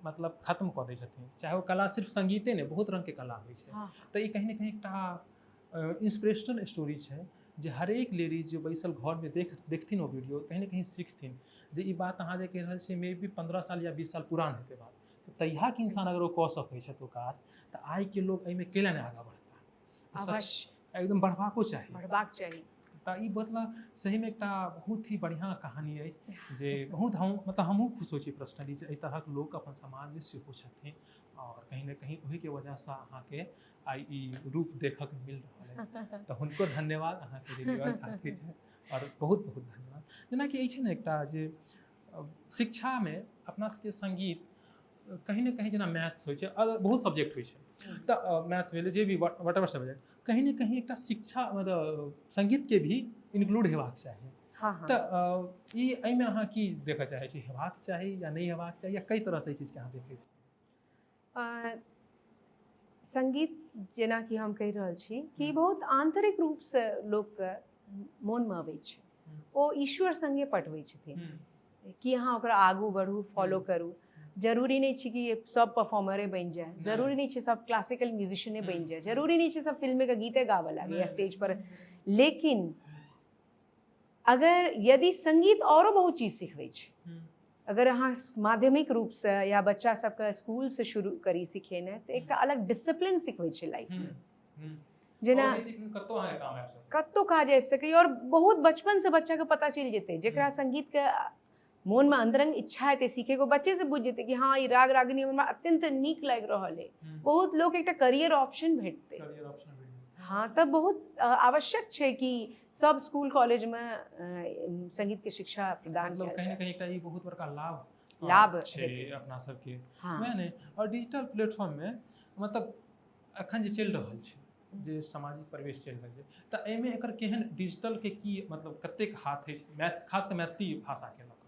मतलब खत्म कऽ दै छथिन, चाहे ओ कला सिर्फ सङ्गीते नहि, बहुत रङ्गके कला होइ छै। तऽ ई कहीं ने कहीं एकटा इंस्पिरेशनल स्टोरी छै जे हरेक लेडीज जे बैसल घरमे देखथिन ओ वीडियो, कहीं ने कहीं सीखथिन जे ई बात अहाँ जे कहि रहल छियै, मे बी 15 साल या 20 साल पुरान हेतै बात। तऽ तहियाके इंसान अगर ओ कऽ सकै छथि ओ काज, तऽ आइके लोक एहिमे कैला नहि आगाँ बढ़ता? तऽ सच अवश्य। एकदम बढ़बाको चाही। बढ़बाक चाही। तऽ ई मतलब सहीमे एकटा बहुत ही बढ़िआँ कहानी अछि जे बहुत हम मतलब हमहूँ खुश होइ छी पर्सनली जे एहि तरहक लोक अपन समाजमे सेहो छथिन आओर कहीं ने कहीं ओहिके वजहसँ अहाँके आइ ई रूप देखऽके मिल रहल अछि। तऽ हुनको धन्यवाद, अहाँके जे जीवन साथी छै, आओर बहुत बहुत धन्यवाद। जेनाकि ई छै ने एकटा जे शिक्षामे अपना सबके सङ्गीत कहीं ने कहीं, जेना मैथ्स होइ छै, बहुत सब्जेक्ट होइ छै, तऽ मैथ्स भेलै, जे भी what ever subject, कहीं ने कहीं एकटा शिक्षा मतलब सङ्गीतके भी इन्क्लूड हेबाक चाही। हँ। तऽ ई एहिमे अहाँ की देखऽ चाहै छी, हेबाक चाही या नहि हेबाक चाही, या कई तरहसँ एहि चीजके अहाँ देखै छी? सङ्गीत, जेनाकि हम कहि रहल छी कि बहुत आन्तरिक रूपसँ लोकके मोनमे अबै छै, ओ ईश्वर सङ्गे पठबै छथिन कि अहाँ ओकरा आगू बढ़ू, फॉलो करू। जरूरी नहि छै कि सब परफॉर्मरे बनि जाय, जरूरी नहि छै सब क्लासिकल म्यूजिशियने बनि जाय, जरूरी नहि छै सब फिल्मेके गीते गाबऽ लागै या स्टेज पर, लेकिन अगर यदि सङ्गीत औरो बहुत चीज सिखबै छै। अगर अहाँ माध्यमिक रूपसँ या बच्चा सबके स्कूलसँ शुरू करी सिखेनाइ, तऽ एकटा अलग डिसिप्लिन सिखबै छै लाइफमे। जेना कतौ अहाँके काम आबि सकैए। कतहु काज आबि सकैए आओर बहुत बचपनसँ बच्चाके पता चलि जेतै। जेकरा सङ्गीतके मोनमे अन्तरंग इच्छा हेतै सीखैके, ओ बच्चेसँ बुझि जेतै कि हँ, ई राग रागिनी हमरा अत्यन्त नीक लागि रहल अइ। बहुत लोक एकटा करियर ऑप्शन भेटतै। करियर ऑप्शन भेट जेतै। हँ, तऽ बहुत आवश्यक छै कि सब स्कूल कॉलेजमे सङ्गीतके शिक्षा प्रदान मतलब कयल कहीं ने जाय। कहीं एकटा ई बहुत बड़का लाभ लाभ छै हेतै। अपना सबके। हँ। वएह ने, आओर डिजिटल प्लेटफॉर्ममे मतलब एखन जे चलि रहल छै, जे सामाजिक परिवेश चलि रहल छै, तऽ एहिमे एकर केहन डिजिटलके की मतलब कतेक हाथ अछि खास कऽ मैथिली भाषाके लऽ कऽ?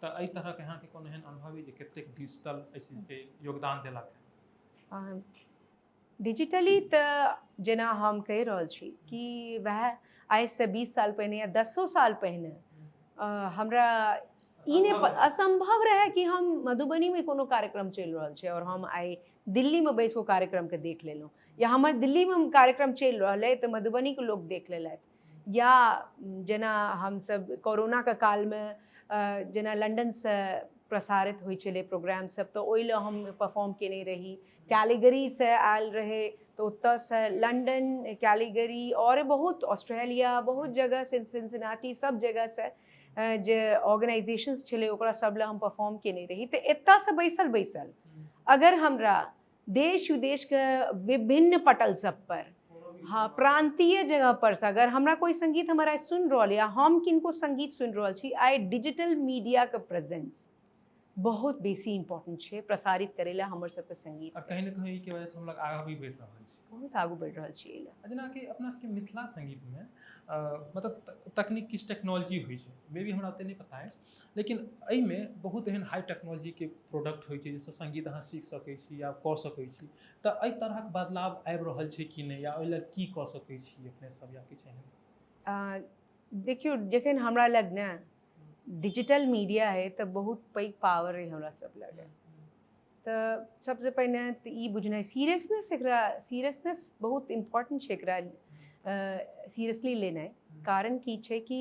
तऽ एहि तरहक अहाँके कोनो एहन अनुभव अइ जे कतेक डिजिटल एहि चीजके योगदान देलक? डिजिटली तऽ जेना हम कहि रहल छी कि वएह आइसँ 20 साल पहिने या 10 साल पहिने हमरा ई नहि असम्भव रहै कि हम मधुबनीमे कोनो कार्यक्रम चलि रहल छै आओर हम आइ दिल्लीमे बैसि कऽ कार्यक्रमके देख लेलहुँ, या हमर दिल्लीमे कार्यक्रम चलि रहल अइ तऽ मधुबनीके लोक देख लेलथि, या जेना हमसब कोरोनाके कालमे जेना लण्डनसँ प्रसारित होइ छलै प्रोग्राम सब, तऽ ओहि लए हम परफॉर्म केने रही। कैलिगरीसँ आयल रहै तऽ ओतऽसँ लण्डन, कैलिगरी आओर बहुत ऑस्ट्रेलिया, बहुत जगह, सिनसिनाटी, सब जगहसँ जे ऑर्गेनाइजेशंस छलै, ओकरा सब लए हम परफॉर्म केने रही। तऽ एतऽसँ बैसल बैसल अगर हमरा देश विदेशके विभिन्न पटल सब पर हाँ, प्रान्तीय जगह पर से अगर हमरा कोइ संगीत हमर आइ सुनि रहल या हम किनको संगीत सुनि रहल छी, आइ डिजिटल मीडियाके प्रेजेंस बहुत बेसी इम्पोर्टेंट छै प्रसारित करै लए हमर सबके संगीत। आओर कहीं ने कहीं के वजह से हम लोग आगाँ भी बढ़ि रहल छी, बहुत आगू बढ़ि रहल छी एहि लए। जेनाकि अपना सबके मिथिला संगीतमे मतलब तकनीक किछु टेक्नोलॉजी होइ छै, मे बी हमरा ओतेक नहि पता अछि, लेकिन एहिमे बहुत एहन हाई टेक्नोलॉजीके प्रोडक्ट होइ छै जाहिसँ संगीत अहाँ सीख सकै छी या कऽ सकै छी। तऽ एहि तरहक बदलाव आबि रहल छै कि नहि, या ओहि लेल की कऽ सकै छी अपने सब या किछु एहन? देखियौ, जखन हमरा लग ने डिजिटल मीडिया है तऽ बहुत पैघ पावर है हमरा सब लग। तऽ सबसँ पहिने तऽ ई बुझनाइ सीरियसनेस, एकरा सीरियसनेस बहुत इम्पोर्टेंट छै, एकरा सीरियसली लेनाइ। कारण की छै कि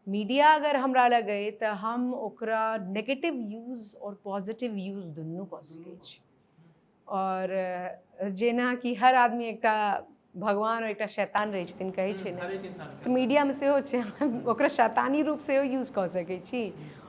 मीडिया अगर हमरा लग अइ तऽ हम ओकरा नेगेटिव यूज आओर पॉजिटिव यूज दुनू कऽ सकै छी। आओर जेना कि हर आदमी एकटा भगवान आओर एकटा शैतान रहै छथिन, कहै छै ने, हरेक इंसान तऽ मीडियामे सेहो छै, ओकरा शैतानी रूप सेहो यूज कऽ सकै छी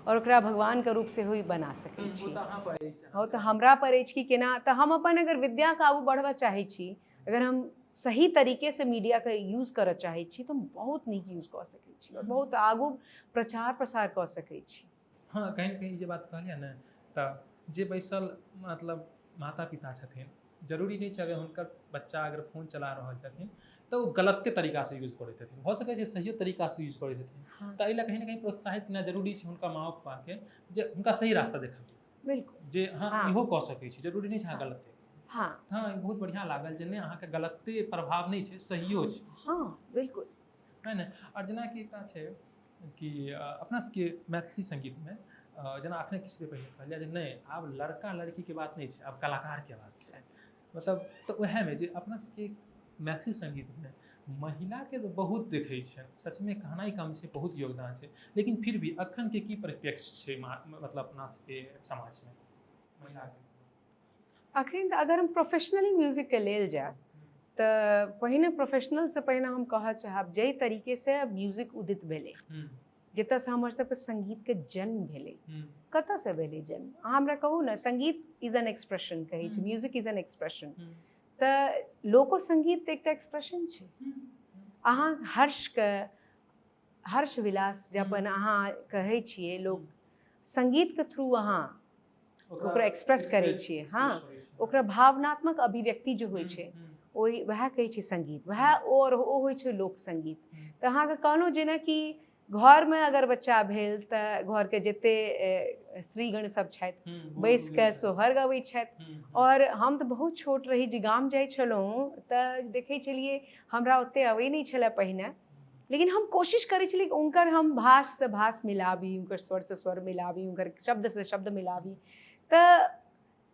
आओर ओकरा भगवानके रूप सेहो बना सकै छी। ओ तऽ हमरा पर अछि कि केना। तऽ हम अपन अगर विद्याके आगू बढ़बऽ चाहै छी, अगर हम सही तरीकेसँ मीडियाके यूज करऽ चाहै छी तऽ हम बहुत नीक यूज कऽ सकै छी आओर बहुत आगू प्रचार प्रसार कऽ सकै छी। हँ, कहीं ने कहीं जे बात कहलियै ने, तऽ जे बैसल मतलब माता पिता छथिन, जरूरी नहि छै अगर हुनकर बच्चा अगर फोन चला रहल छथिन तऽ ओ गलते तरीकासँ यूज करैत हेथिन, भऽ सकै छै सहियो तरीकासँ यूज करैत हेथिन। तऽ एहि लए कहीं ने कहीं प्रोत्साहित केनाइ जरूरी छै हुनका माँ पापाके, जे हुनका सही रास्ता देखाबी। बिल्कुल जे अहाँ इहो कऽ सकै छी, जरूरी नहि छै अहाँ गलते। हाँ, ई बहुत बढ़िआँ लागल जे नहि, अहाँके गलते प्रभाव नहि छै, सहियो छै। हाँ, बिल्कुल है ने। आओर जेनाकि एकटा छै कि अपना सबके मैथिली संगीतमे जेना अखने किछु देर पहिने कहलियै जे नहि, आब लड़का लड़कीके बात नहि छै, आब कलाकारके बात छै। मतलब तऽ उएहमे जे अपना सबके मैथिली संगीतमे महिलाके तऽ बहुत देखै छै, सचमे कहनाइ कम छै, बहुत योगदान छै, लेकिन फिर भी अखनके की परिप्रेक्ष्य छै मतलब अपना सबके समाजमे महिलाके? अखन तऽ अगर हम प्रोफेशनली म्यूजिकके लेल जायब तऽ पहिने प्रोफेशनलसँ पहिने हम कहऽ चाहब जाहि तरीकेसँ म्यूजिक उदित भेलै, जतऽसँ हमर सबके संगीतके जन्म भेलै, कतऽसँ भेलै जन्म, अहाँ हमरा कहू ने। संगीत is an expression कहै छै, म्यूजिक is an expression. तऽ लोको संगीत एकटा एक्सप्रेशन छै। अहाँ हर्षके हर्ष विलास जे अपन अहाँ कहै छियै, लोक संगीतके थ्रू अहाँ ओकरा एक्सप्रेस करै छियै। हाँ, ओकरा भावनात्मक अभिव्यक्ति जे होइ छै, ओहि वएह कहै छै संगीत, वएह और ओ होइ छै लोक संगीत। तऽ अहाँके कहलहुँ जेनाकि घरमे अगर बच्चा भेल तऽ घरके जते स्त्रीगण सब छथि, बैस कऽ सोहर गबै छथि। और हम तऽ बहुत छोट रही जे गाम जाइ छलहुँ तऽ देखै छलियै, हमरा ओते अबै नहि छलै पहिने, लेकिन हम कोशिश करै छलियै कि हुनकर हम भाषसँ भाष मिलाबी, हुनकर स्वरसँ स्वर मिलाबी, हुनकर शब्दसँ शब्द मिलाबी। तऽ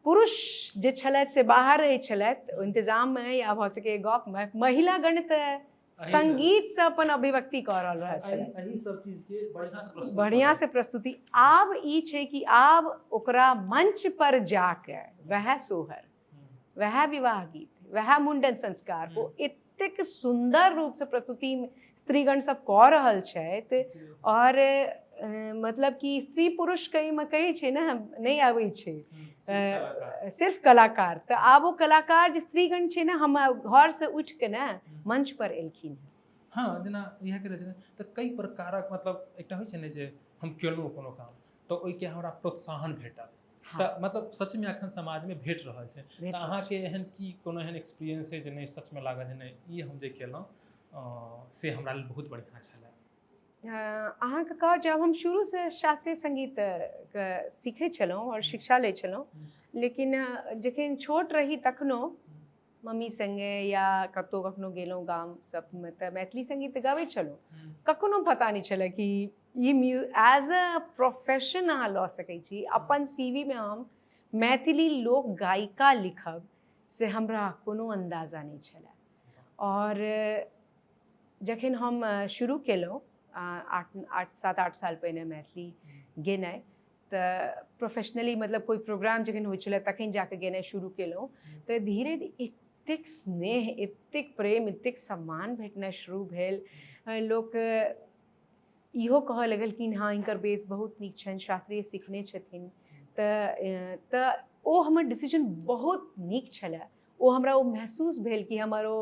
पुरुष जे छलथि से बाहर रहै छलथि इंतजाममे या भऽ सकैए गपमे, महिलागण तऽ संगीतसँ अपन अभिव्यक्ति कऽ रहल रहै छलथि। एहि सब चीजके बढ़िआँ से प्रस्तुति। आब ई छै कि आब ओकरा मंच पर जाके वएह सोहर, वएह विवाह गीत, वएह मुंडन संस्कार को एतेक सुन्दर रूपसँ प्रस्तुति स्त्रीगण सब कऽ रहल छथि। और मतलब कि स्त्री पुरुष कहीमे कहै छै ने, नहि आबै छै, सिर्फ कलाकार। तऽ आब ओ कलाकार जे स्त्रीगण छै ने, हम घरसँ उठि कऽ ने मंच पर एलखिन हेँ। हँ, जेना इएह के रहै छै ने, तऽ कई प्रकारक मतलब एकटा होइ छै ने जे हम केलहुँ कोनो काम तऽ ओहिके हमरा प्रोत्साहन भेटल। तऽ मतलब सचमे अखन समाजमे भेट रहल छै। तऽ अहाँके एहन की कोनो एहन एक्सपीरियंस है जे नहि सचमे लागल जे नहि, ई हम जे केलहुँ से हमरा लेल बहुत बढ़िआँ छलै? अहाँके कहब जब हम शुरूसँ शास्त्रीय संगीत के सीखै छलहुँ आओर शिक्षा लै छलहुँ, लेकिन जखन छोट रही तखनो मम्मी सङ्गे या कतहु कखनो गेलहुँ गाम सबमे तऽ मैथिली संगीत गाबै छलहुँ। कखनो पता नहि छलै कि ई एज अ प्रोफेशन अहाँ लऽ सकै छी। अपन सी वी मे हम मैथिली लोक गायिका लिखब से हमरा कोनो अन्दाजा नहि छलै। और जखन हम शुरू केलहुँ 8 7 8 साल पहिने मैथिली गेनाइ, तऽ प्रोफेशनली मतलब कोइ प्रोग्राम जखन होइ छलै तखन जाकऽ गेनाइ शुरू केलहुँ, तऽ धीरे धीरे एतेक स्नेह, एतेक प्रेम, एतेक सम्मान भेटनाइ शुरू भेल। लोक इहो कहऽ लगलखिन, हँ, हिनकर बेस बहुत नीक छनि, शास्त्रीय सिखने छथिन। तऽ ओ हमर डिसीजन बहुत नीक छलै। ओ हमरा ओ महसूस भेल कि हमर ओ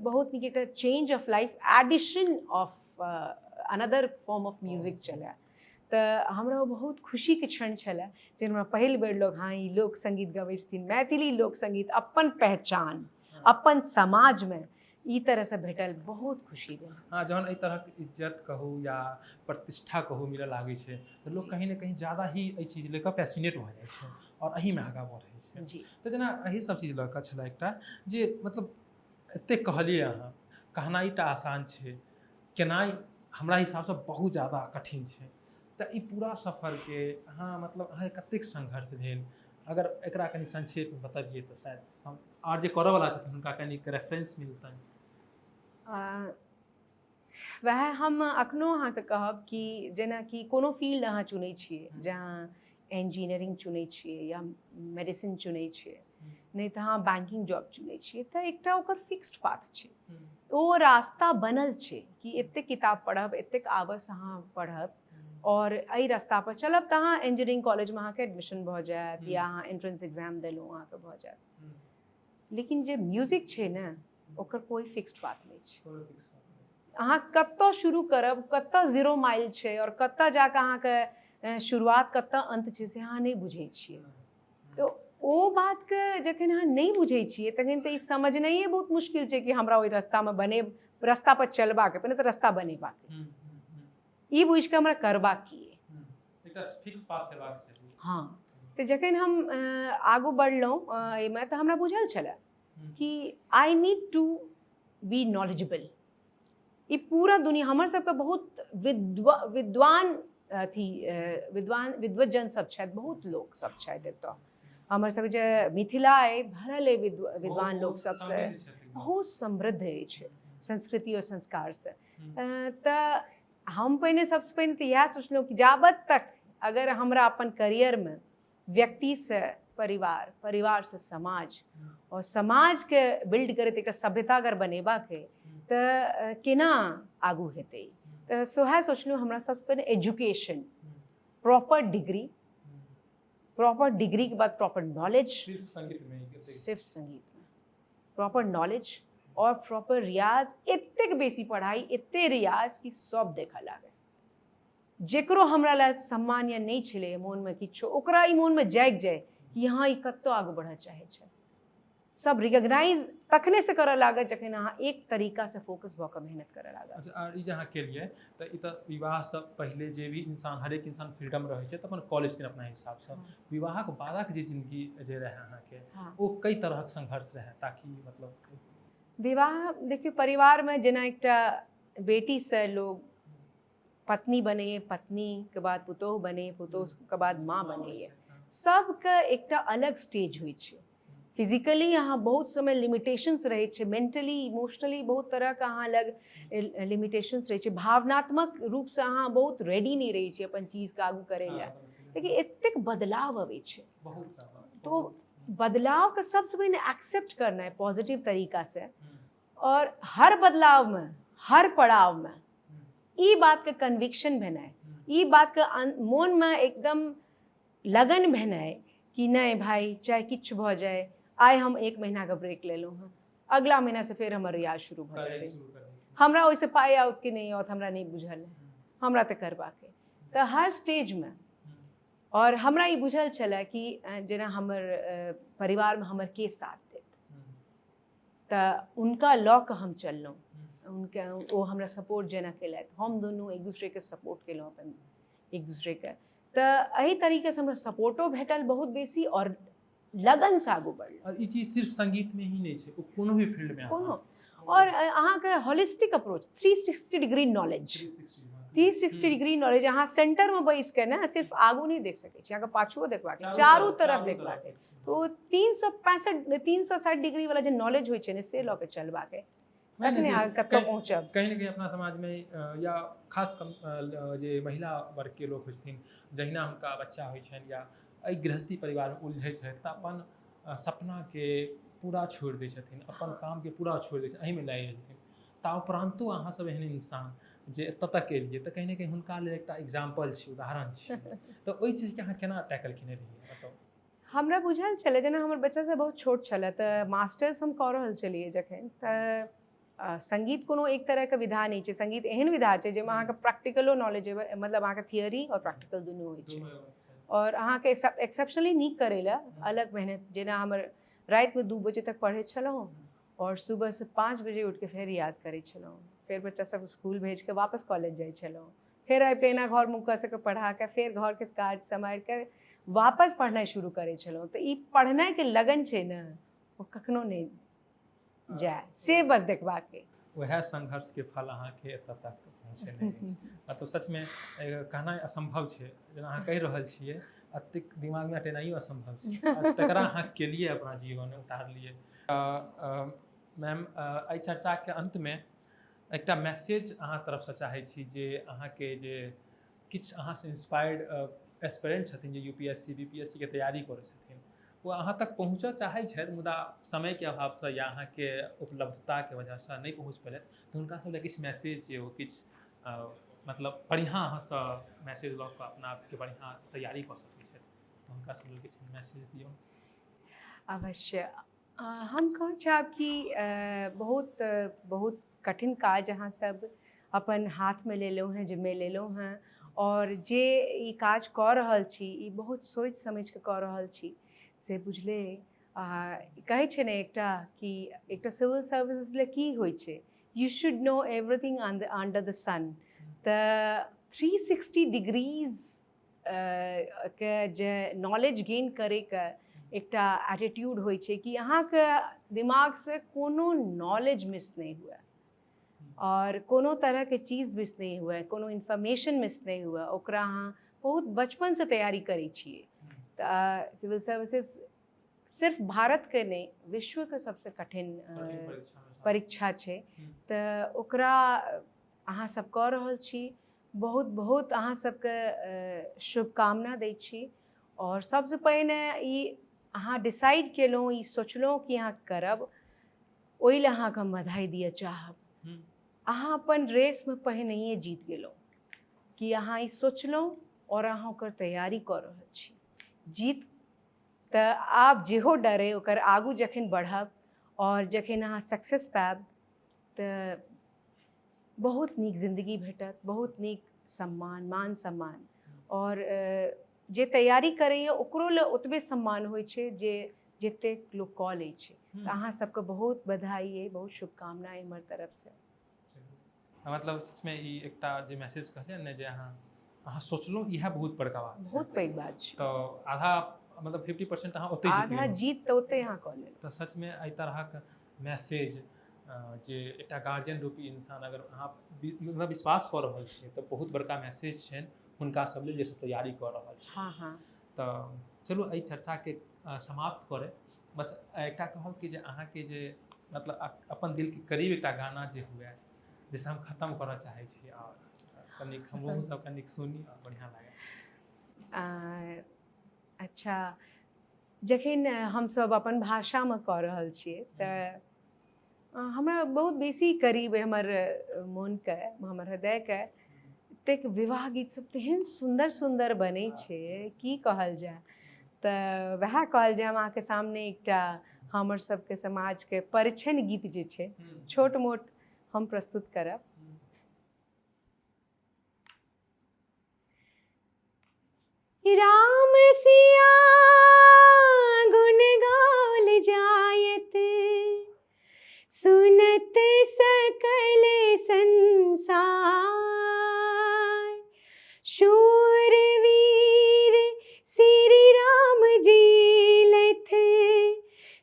बहुत नीक एकटा change of life, addition of another form of music छलै। तऽ हमरा ओ बहुत खुशीके क्षण छलै जे हमरा पहिल बेर लोग हाँ ई लोक सङ्गीत गबै छथिन, मैथिली लोक सङ्गीत अपन पहचान अपन समाजमे ई तरहसँ भेटल, बहुत खुशी भेल। हाँ, जहन एहि तरहक इज्जत कहू या प्रतिष्ठा कहू मिलऽ लागै छै तऽ लोक कहीं ने कहीं ज़्यादा ही एहि चीज लऽ कऽ पैसिनेट भऽ जाइ छै आओर एहिमे आगाँ बढ़ै छै। जी। तऽ जेना एहि सब चीज लऽ कऽ छलै एकटा जे मतलब एतेक कहलियै अहाँ, कहनाइ टा आसान छै, केनाइ हमरा हिसाबसँ बहुत ज़्यादा कठिन छै। तऽ ई पूरा सफरके अहाँ मतलब अहाँके कतेक संघर्ष भेल, अगर एकरा कनि संक्षेपमे बतबियै तऽ शायद आओर जे करऽवला छथिन हुनका कनिक रेफरेंस मिलतनि। वएह हम अखनो अहाँके कहब कि जेनाकि कोनो फील्ड अहाँ चुनै छियै, जहाँ इंजीनियरिंग चुनै छियै या मेडिसिन चुनै छियै, नहि तऽ अहाँ बैंकिंग जॉब चुनै छियै, तऽ एकटा ओकर फिक्स्ड पाथ छै, ओ रास्ता बनल छै कि एतेक किताब पढ़ब, एतेक आवर्स अहाँ पढ़ब और एहि रास्ता पर चलब तऽ अहाँ इंजीनियरिंग कॉलेजमे अहाँके एडमिशन भऽ जायत या अहाँ एंट्रेंस एग्जाम देलहुँ अहाँके भऽ जायत। लेकिन जे म्यूजिक छै ने ओकर कोइ फिक्स्ड पाथ नहि छै। अहाँ कतऽ शुरू करब, कतऽ 0 माइल छै और कतऽ जाकऽ अहाँके शुरुआत कतऽ अन्त छै से अहाँ नहि बुझै छियै। तऽ ओ बातके जखन अहाँ नहि बुझै छियै तखन तऽ ई समझनाइए बहुत मुश्किल छै कि हमरा ओहि रास्तामे बने, रास्ता पर चलबाक, पहिने तऽ रास्ता बनेबाक, ई बुझिकऽ हमरा करबाक की एकटा फिक्स पाथ हेबाक चाही। हाँ, तऽ जखन हम आगू बढ़लहुँ एहिमे तऽ हमरा बुझल छलै कि I need to be knowledgeable. ई पूरा दुनिया हमर सबके बहुत विद्वान अथी विद्वान विद्वजन सब छथि, बहुत लोक सब छथि एतऽ। हमर सबके जे मिथिला अइ भरल अइ विद्वान लोक सबसँ, बहुत समृद्ध अछि संस्कृति और संस्कारसँ। तऽ हम पहिने सबसँ पहिने तऽ इएह सोचलहुँ कि जाबत तक अगर हमरा अपन करियरमे व्यक्तिसँ परिवार, परिवारसँ समाज और समाजके बिल्ड करैत एकटा सभ्यता अगर बनेबाक अइ तऽ केना आगू हेतै। तऽ सएह सोचलहुँ, हमरा सबसँ पहिने एजुकेशन, प्रॉपर डिग्री, प्रॉपर डिग्रीके बाद प्रॉपर नॉलेज, सिर्फ संगीतमे, सिर्फ संगीतमे प्रॉपर नॉलेज और प्रॉपर रियाज, एतेक बेसी पढ़ाई, एते रियाज कि सब देखऽ लागै। जेकरो हमरा लए सम्मान या नहि छलै मोनमे किछो, ओकरा ई मोनमे जागि जाय कि हँ ई कतऽ आगू बढ़ऽ चाहै छै। सब रिकग्नाइज तखने से करऽ लागत जखन अहाँ एक तरीकासँ फोकस भऽ कऽ मेहनत करऽ लागत। अच्छा, आ ई जे अहाँ केलियै तऽ ई तऽ विवाहसँ पहिले जे भी इंसान, हरेक इंसान फ्रीडम रहै छै तऽ अपन कॉलेज के अपना हिसाबसँ, विवाहक बादक जे जिंदगी जे रहै अहाँके, ओ कई तरहक संघर्ष रहै, ताकि मतलब विवाह देखियौ परिवारमे जेना एकटा बेटीसँ लोग पत्नी बनैए, पत्नीके बाद पुतोहु बनैए, पुतोहुके बाद माँ बनैए, सबके एकटा अलग स्टेज होइ छै। फिजिकली अहाँ बहुत समय लिमिटेशंस रहै छै, मेंटली इमोशनली बहुत तरहके अहाँ लग लिमिटेशंस रहै छै, भावनात्मक रूपसँ अहाँ बहुत रेडी नहि रहै छी अपन चीजके आगू करै लए। लेकिन एतेक बदलाव अबै छै तो बदलावके सबसँ पहिने एक्सेप्ट करनाइ पॉजिटिव तरीकासँ, और हर बदलावमे हर पड़ावमे ई बातके कन्विक्शन भेनाइ, ई बातके मोनमे एकदम लगन भेनाइ कि नहि भाई चाहे किछु भऽ जाए, आइ हम 1 महीनाके ब्रेक लेलहुँ हँ, अगला महीनासँ फेर हमर रियाज शुरू भऽ जेतै, हमरा ओहिसँ पाइ आओत कि नहि आओत हमरा नहि बुझल है, हमरा तऽ करबाक अइ। तऽ हर स्टेजमे, और हमरा ई बुझल छलै कि जेना हमर परिवारमे हमर के साथ देत, तऽ हुनका लऽ कऽ हम चललहुँ, हुनका ओ हमरा सपोर्ट जेना केलथि, हम दुनू एक दूसरेके सपोर्ट केलहुँ अपन एक दूसरेके। तऽ एहि तरीकासँ हमरा सपोर्टो भेटल बहुत बेसी और लगनसँ आगू बढ़लहुँ। और ई चीज सिर्फ संगीतमे ही नहि छै, ओ कोनो भी फील्डमे कोनो, और अहाँके holistic approach, 360 degree knowledge, 360 degree knowledge, अहाँ सेंटरमे बैस कऽ ने सिर्फ आगू नहि देख सकै छी, अहाँके पाछुओ देखबाक, चारू तरफ देखबाक। तो 365 360 डिग्री वाला जे नॉलेज होइ छै ने से लऽ के चलबाक है, तखने अहाँ कतऽ पहुँचब। कहीं ने कहीं अपना समाजमे या खास जे महिला वर्गके लोक होइ छथिन, जहिना हुनका बच्चा होइ छनि या एहि गृहस्थी परिवारमे उलझै छथि तऽ अपन सपनाके पूरा छोड़ि दै छथिन, अपन कामके पूरा छोड़ि दै छथिन, एहिमे लागि जाइ छथिन। ता उपरान्तो अहाँ सब एहन इंसान जे एतऽ तक एलियै तऽ कहीं ने कहीं हुनका लेल एकटा एग्जाम्पल छी, उदाहरण छी, तऽ ओहि चीजके अहाँ केना टैकल केने रहियै बताउ। हमरा बुझल छलै, जेना हमर बच्चा सब बहुत छोट छलै तऽ मास्टर्स हम कऽ रहल छलियै जखन, तऽ संगीत कोनो एक तरहके विधा नहि छै। संगीत एहन विधा छै जाहिमे अहाँके प्रैक्टिकलो नॉलेज, मतलब अहाँके थियरी आओर प्रैक्टिकल दुनू होइ छै, आओर अहाँके एक्सेप्शनली नीक करै लए अलग मेहनत। जेना हमर रातिमे 2 बजे तक पढ़ै छलहुँ आओर सुबहसँ 5 बजे उठिके फेर रियाज करै छलहुँ, फेर बच्चा सब स्कूल भेजके वापस कॉलेज जाइ छलहुँ, फेर आबिके एना घरमे ओकरा सबके पढ़ाके फेर घरके काज सम्हारिके वापस पढ़नाइ शुरू करै छलहुँ। तऽ ई पढ़नाइके लगन छै ने, ओ कखनो नहि जाय, से बस देखबाके। वएह संघर्षके फल अहाँके एतऽ तक पहुँचेने अछि। मतलब सचमे कहनाइ असम्भव छै, जेना अहाँ कहि रहल छियै एतेक दिमागमे अटेनाइयो असम्भव छै, तकरा अहाँ केलियै, अपना जीवनमे उतारलियै। मैम, एहि चर्चाके अन्तमे एकटा मैसेज अहाँ तरफसँ चाहै छी जे अहाँके जे किछु अहाँसँ इंस्पायर्ड एस्पिरेंट छथिन जे यूपीएससी बीपीएससी के तैयारी करै छथिन, ओ अहाँ तक पहुँचऽ चाहै छथि मुदा समयके अभावसँ या अहाँके उपलब्धताके वजहसँ नहि पहुँच पेलथि, तऽ हुनका सब लए किछु मैसेज जे ओ किछु मतलब बढ़िआँ अहाँसँ मैसेज लऽ कऽ अपना आपके बढ़िआँ तैयारी कऽ सकै छथि, तऽ हुनका सब लेल किछु मैसेज दियौ। अवश्य, हम कहऽ चाहब कि बहुत बहुत कठिन काज अहाँ सब अपन हाथमे लेलहुँ हेँ, जिम्मे लेलहुँ हेँ, आओर जे ई काज कऽ रहल छी ई बहुत सोचि समझिके कऽ रहल छी से बुझले। कहै छै ने एकटा कि एकटा सिविल सर्विसेज लए की होइ छै, you should know everything under the sun. तऽ 360 डिग्रीज के जे नॉलेज गेन करैके एकटा एटीट्यूड होइ छै कि अहाँके दिमागसँ कोनो नॉलेज मिस नहि हुए आओर कोनो तरहके चीज मिस नहि हुए, कोनो इन्फॉर्मेशन मिस नहि हुए, ओकरा अहाँ बहुत बचपनसँ तैयारी करै छियै। तऽ सिविल सर्विसेज सिर्फ भारतके नहि, विश्वके सबसँ कठिन परीक्षा छै, तऽ ओकरा अहाँ सब कऽ रहल छी। बहुत बहुत अहाँ सबके शुभकामना दै छी। आओर सबसँ पहिने ई अहाँ डिसाइड केलहुँ, ई सोचलहुँ कि अहाँ करब, ओहि लए अहाँके हम बधाई दिअ चाहब। अहाँ अपन रेसमे पहिनहिए जीत गेलहुँ कि अहाँ ई सोचलहुँ आओर अहाँ ओकर तैयारी कऽ रहल छी। जीत तऽ आब जेहो डरे ओकर आगू जखन बढ़ब आओर जखन अहाँ सक्सेस पायब तऽ बहुत नीक जिन्दगी भेटत, बहुत नीक सम्मान, मान सम्मान। आओर जे तैयारी करैए ओकरो लए ओतबे सम्मान होइ छै जे जतेक लोक कऽ लै छै। तऽ अहाँ सबके बहुत बधाई अइ, बहुत शुभकामना अइ हमर तरफसँ। मतलब सचमे ई एकटा जे मैसेज कहलियै ने जे अहाँ सोचलहुँ, इएह बहुत बड़का बात छै, बहुत पैघ बात छै। तऽ आधा मतलब 50% अहाँ ओतहि जीत आधा गेलहुँ। जीत तऽ ओतहि अहाँ कऽ लेलहुँ। तऽ सचमे एहि तरहक मैसेज जे एकटा गार्जियन रूपी इंसान अगर अहाँ मतलब विश्वास कऽ रहल छियै तऽ बहुत बड़का मैसेज छनि हुनका सब लेल जे सब तैयारी कऽ रहल छै। हँ हँ। तऽ चलू एहि चर्चाके समाप्त करैत बस एकटा कहब कि जे अहाँके जे मतलब अपन दिलके करीब एकटा गाना जे हुए जाहिसँ हम खतम करऽ चाहै छी आओर कनिक हमहूँ सब कनिक सुनी आओर बढ़िआँ लागै। अच्छा, जखन हमसब अपन भाषामे कऽ रहल छियै तऽ हमरा बहुत बेसी करीब हमर मोनके, हमर हृदयके एतेक विवाह गीत सब तेहन सुन्दर सुन्दर बनै छै की कहल जाय। तऽ वएह कहल जाय, हम अहाँके सामने एकटा हमर सबके समाजके परिछन गीत जे छै छोट मोट हम प्रस्तुत करब। राम सिया गुण गाल जायत, सुनत सकल संसार। शूरवीर श्री राम जी लथ,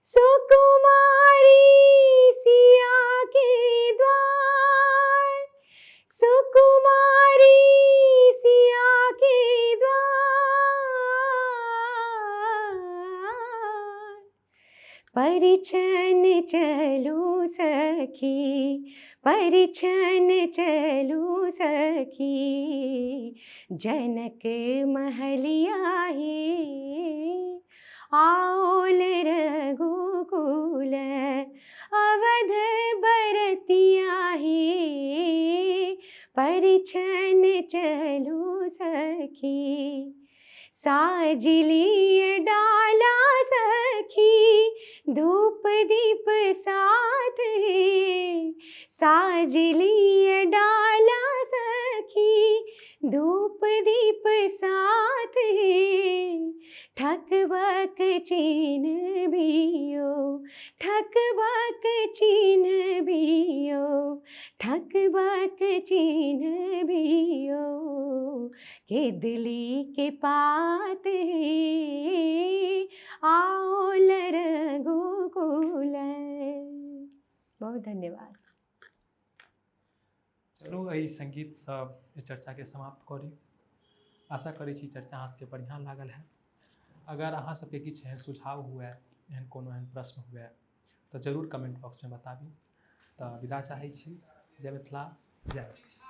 सुकुमारी सिया के द्वार, सुकुमारी सिया के द्वार। परिछन चलू सखी, परिछन चलू सखी, जनक महलिया हे आओल रघुकुल अवध बरतिया हे, परिछन चलू सखी। साजिली डाला सखी धूप दीप साथ हे, साजिली डाला सखी धूप दीप साथ हे, ठकबक चिन्ह बियो, ठकबक चिन्ह बियो, ठकबक चिन्ह बियो, के दिली के पात हे, आओल रघुकुल। बहुत धन्यवाद। चलू एहि सङ्गीतसँ एहि चर्चाके समाप्त करी। आशा करै छी चर्चा अहाँ सबके बढ़िआँ लागल हैत। अगर अहाँ सबके किछु एहन सुझाव हुए, एहन कोनो एहन प्रश्न हुए तऽ जरूर कमेंट बॉक्समे बताबी। तऽ विदा चाहै छी। जय मिथिला, जय मैथिली।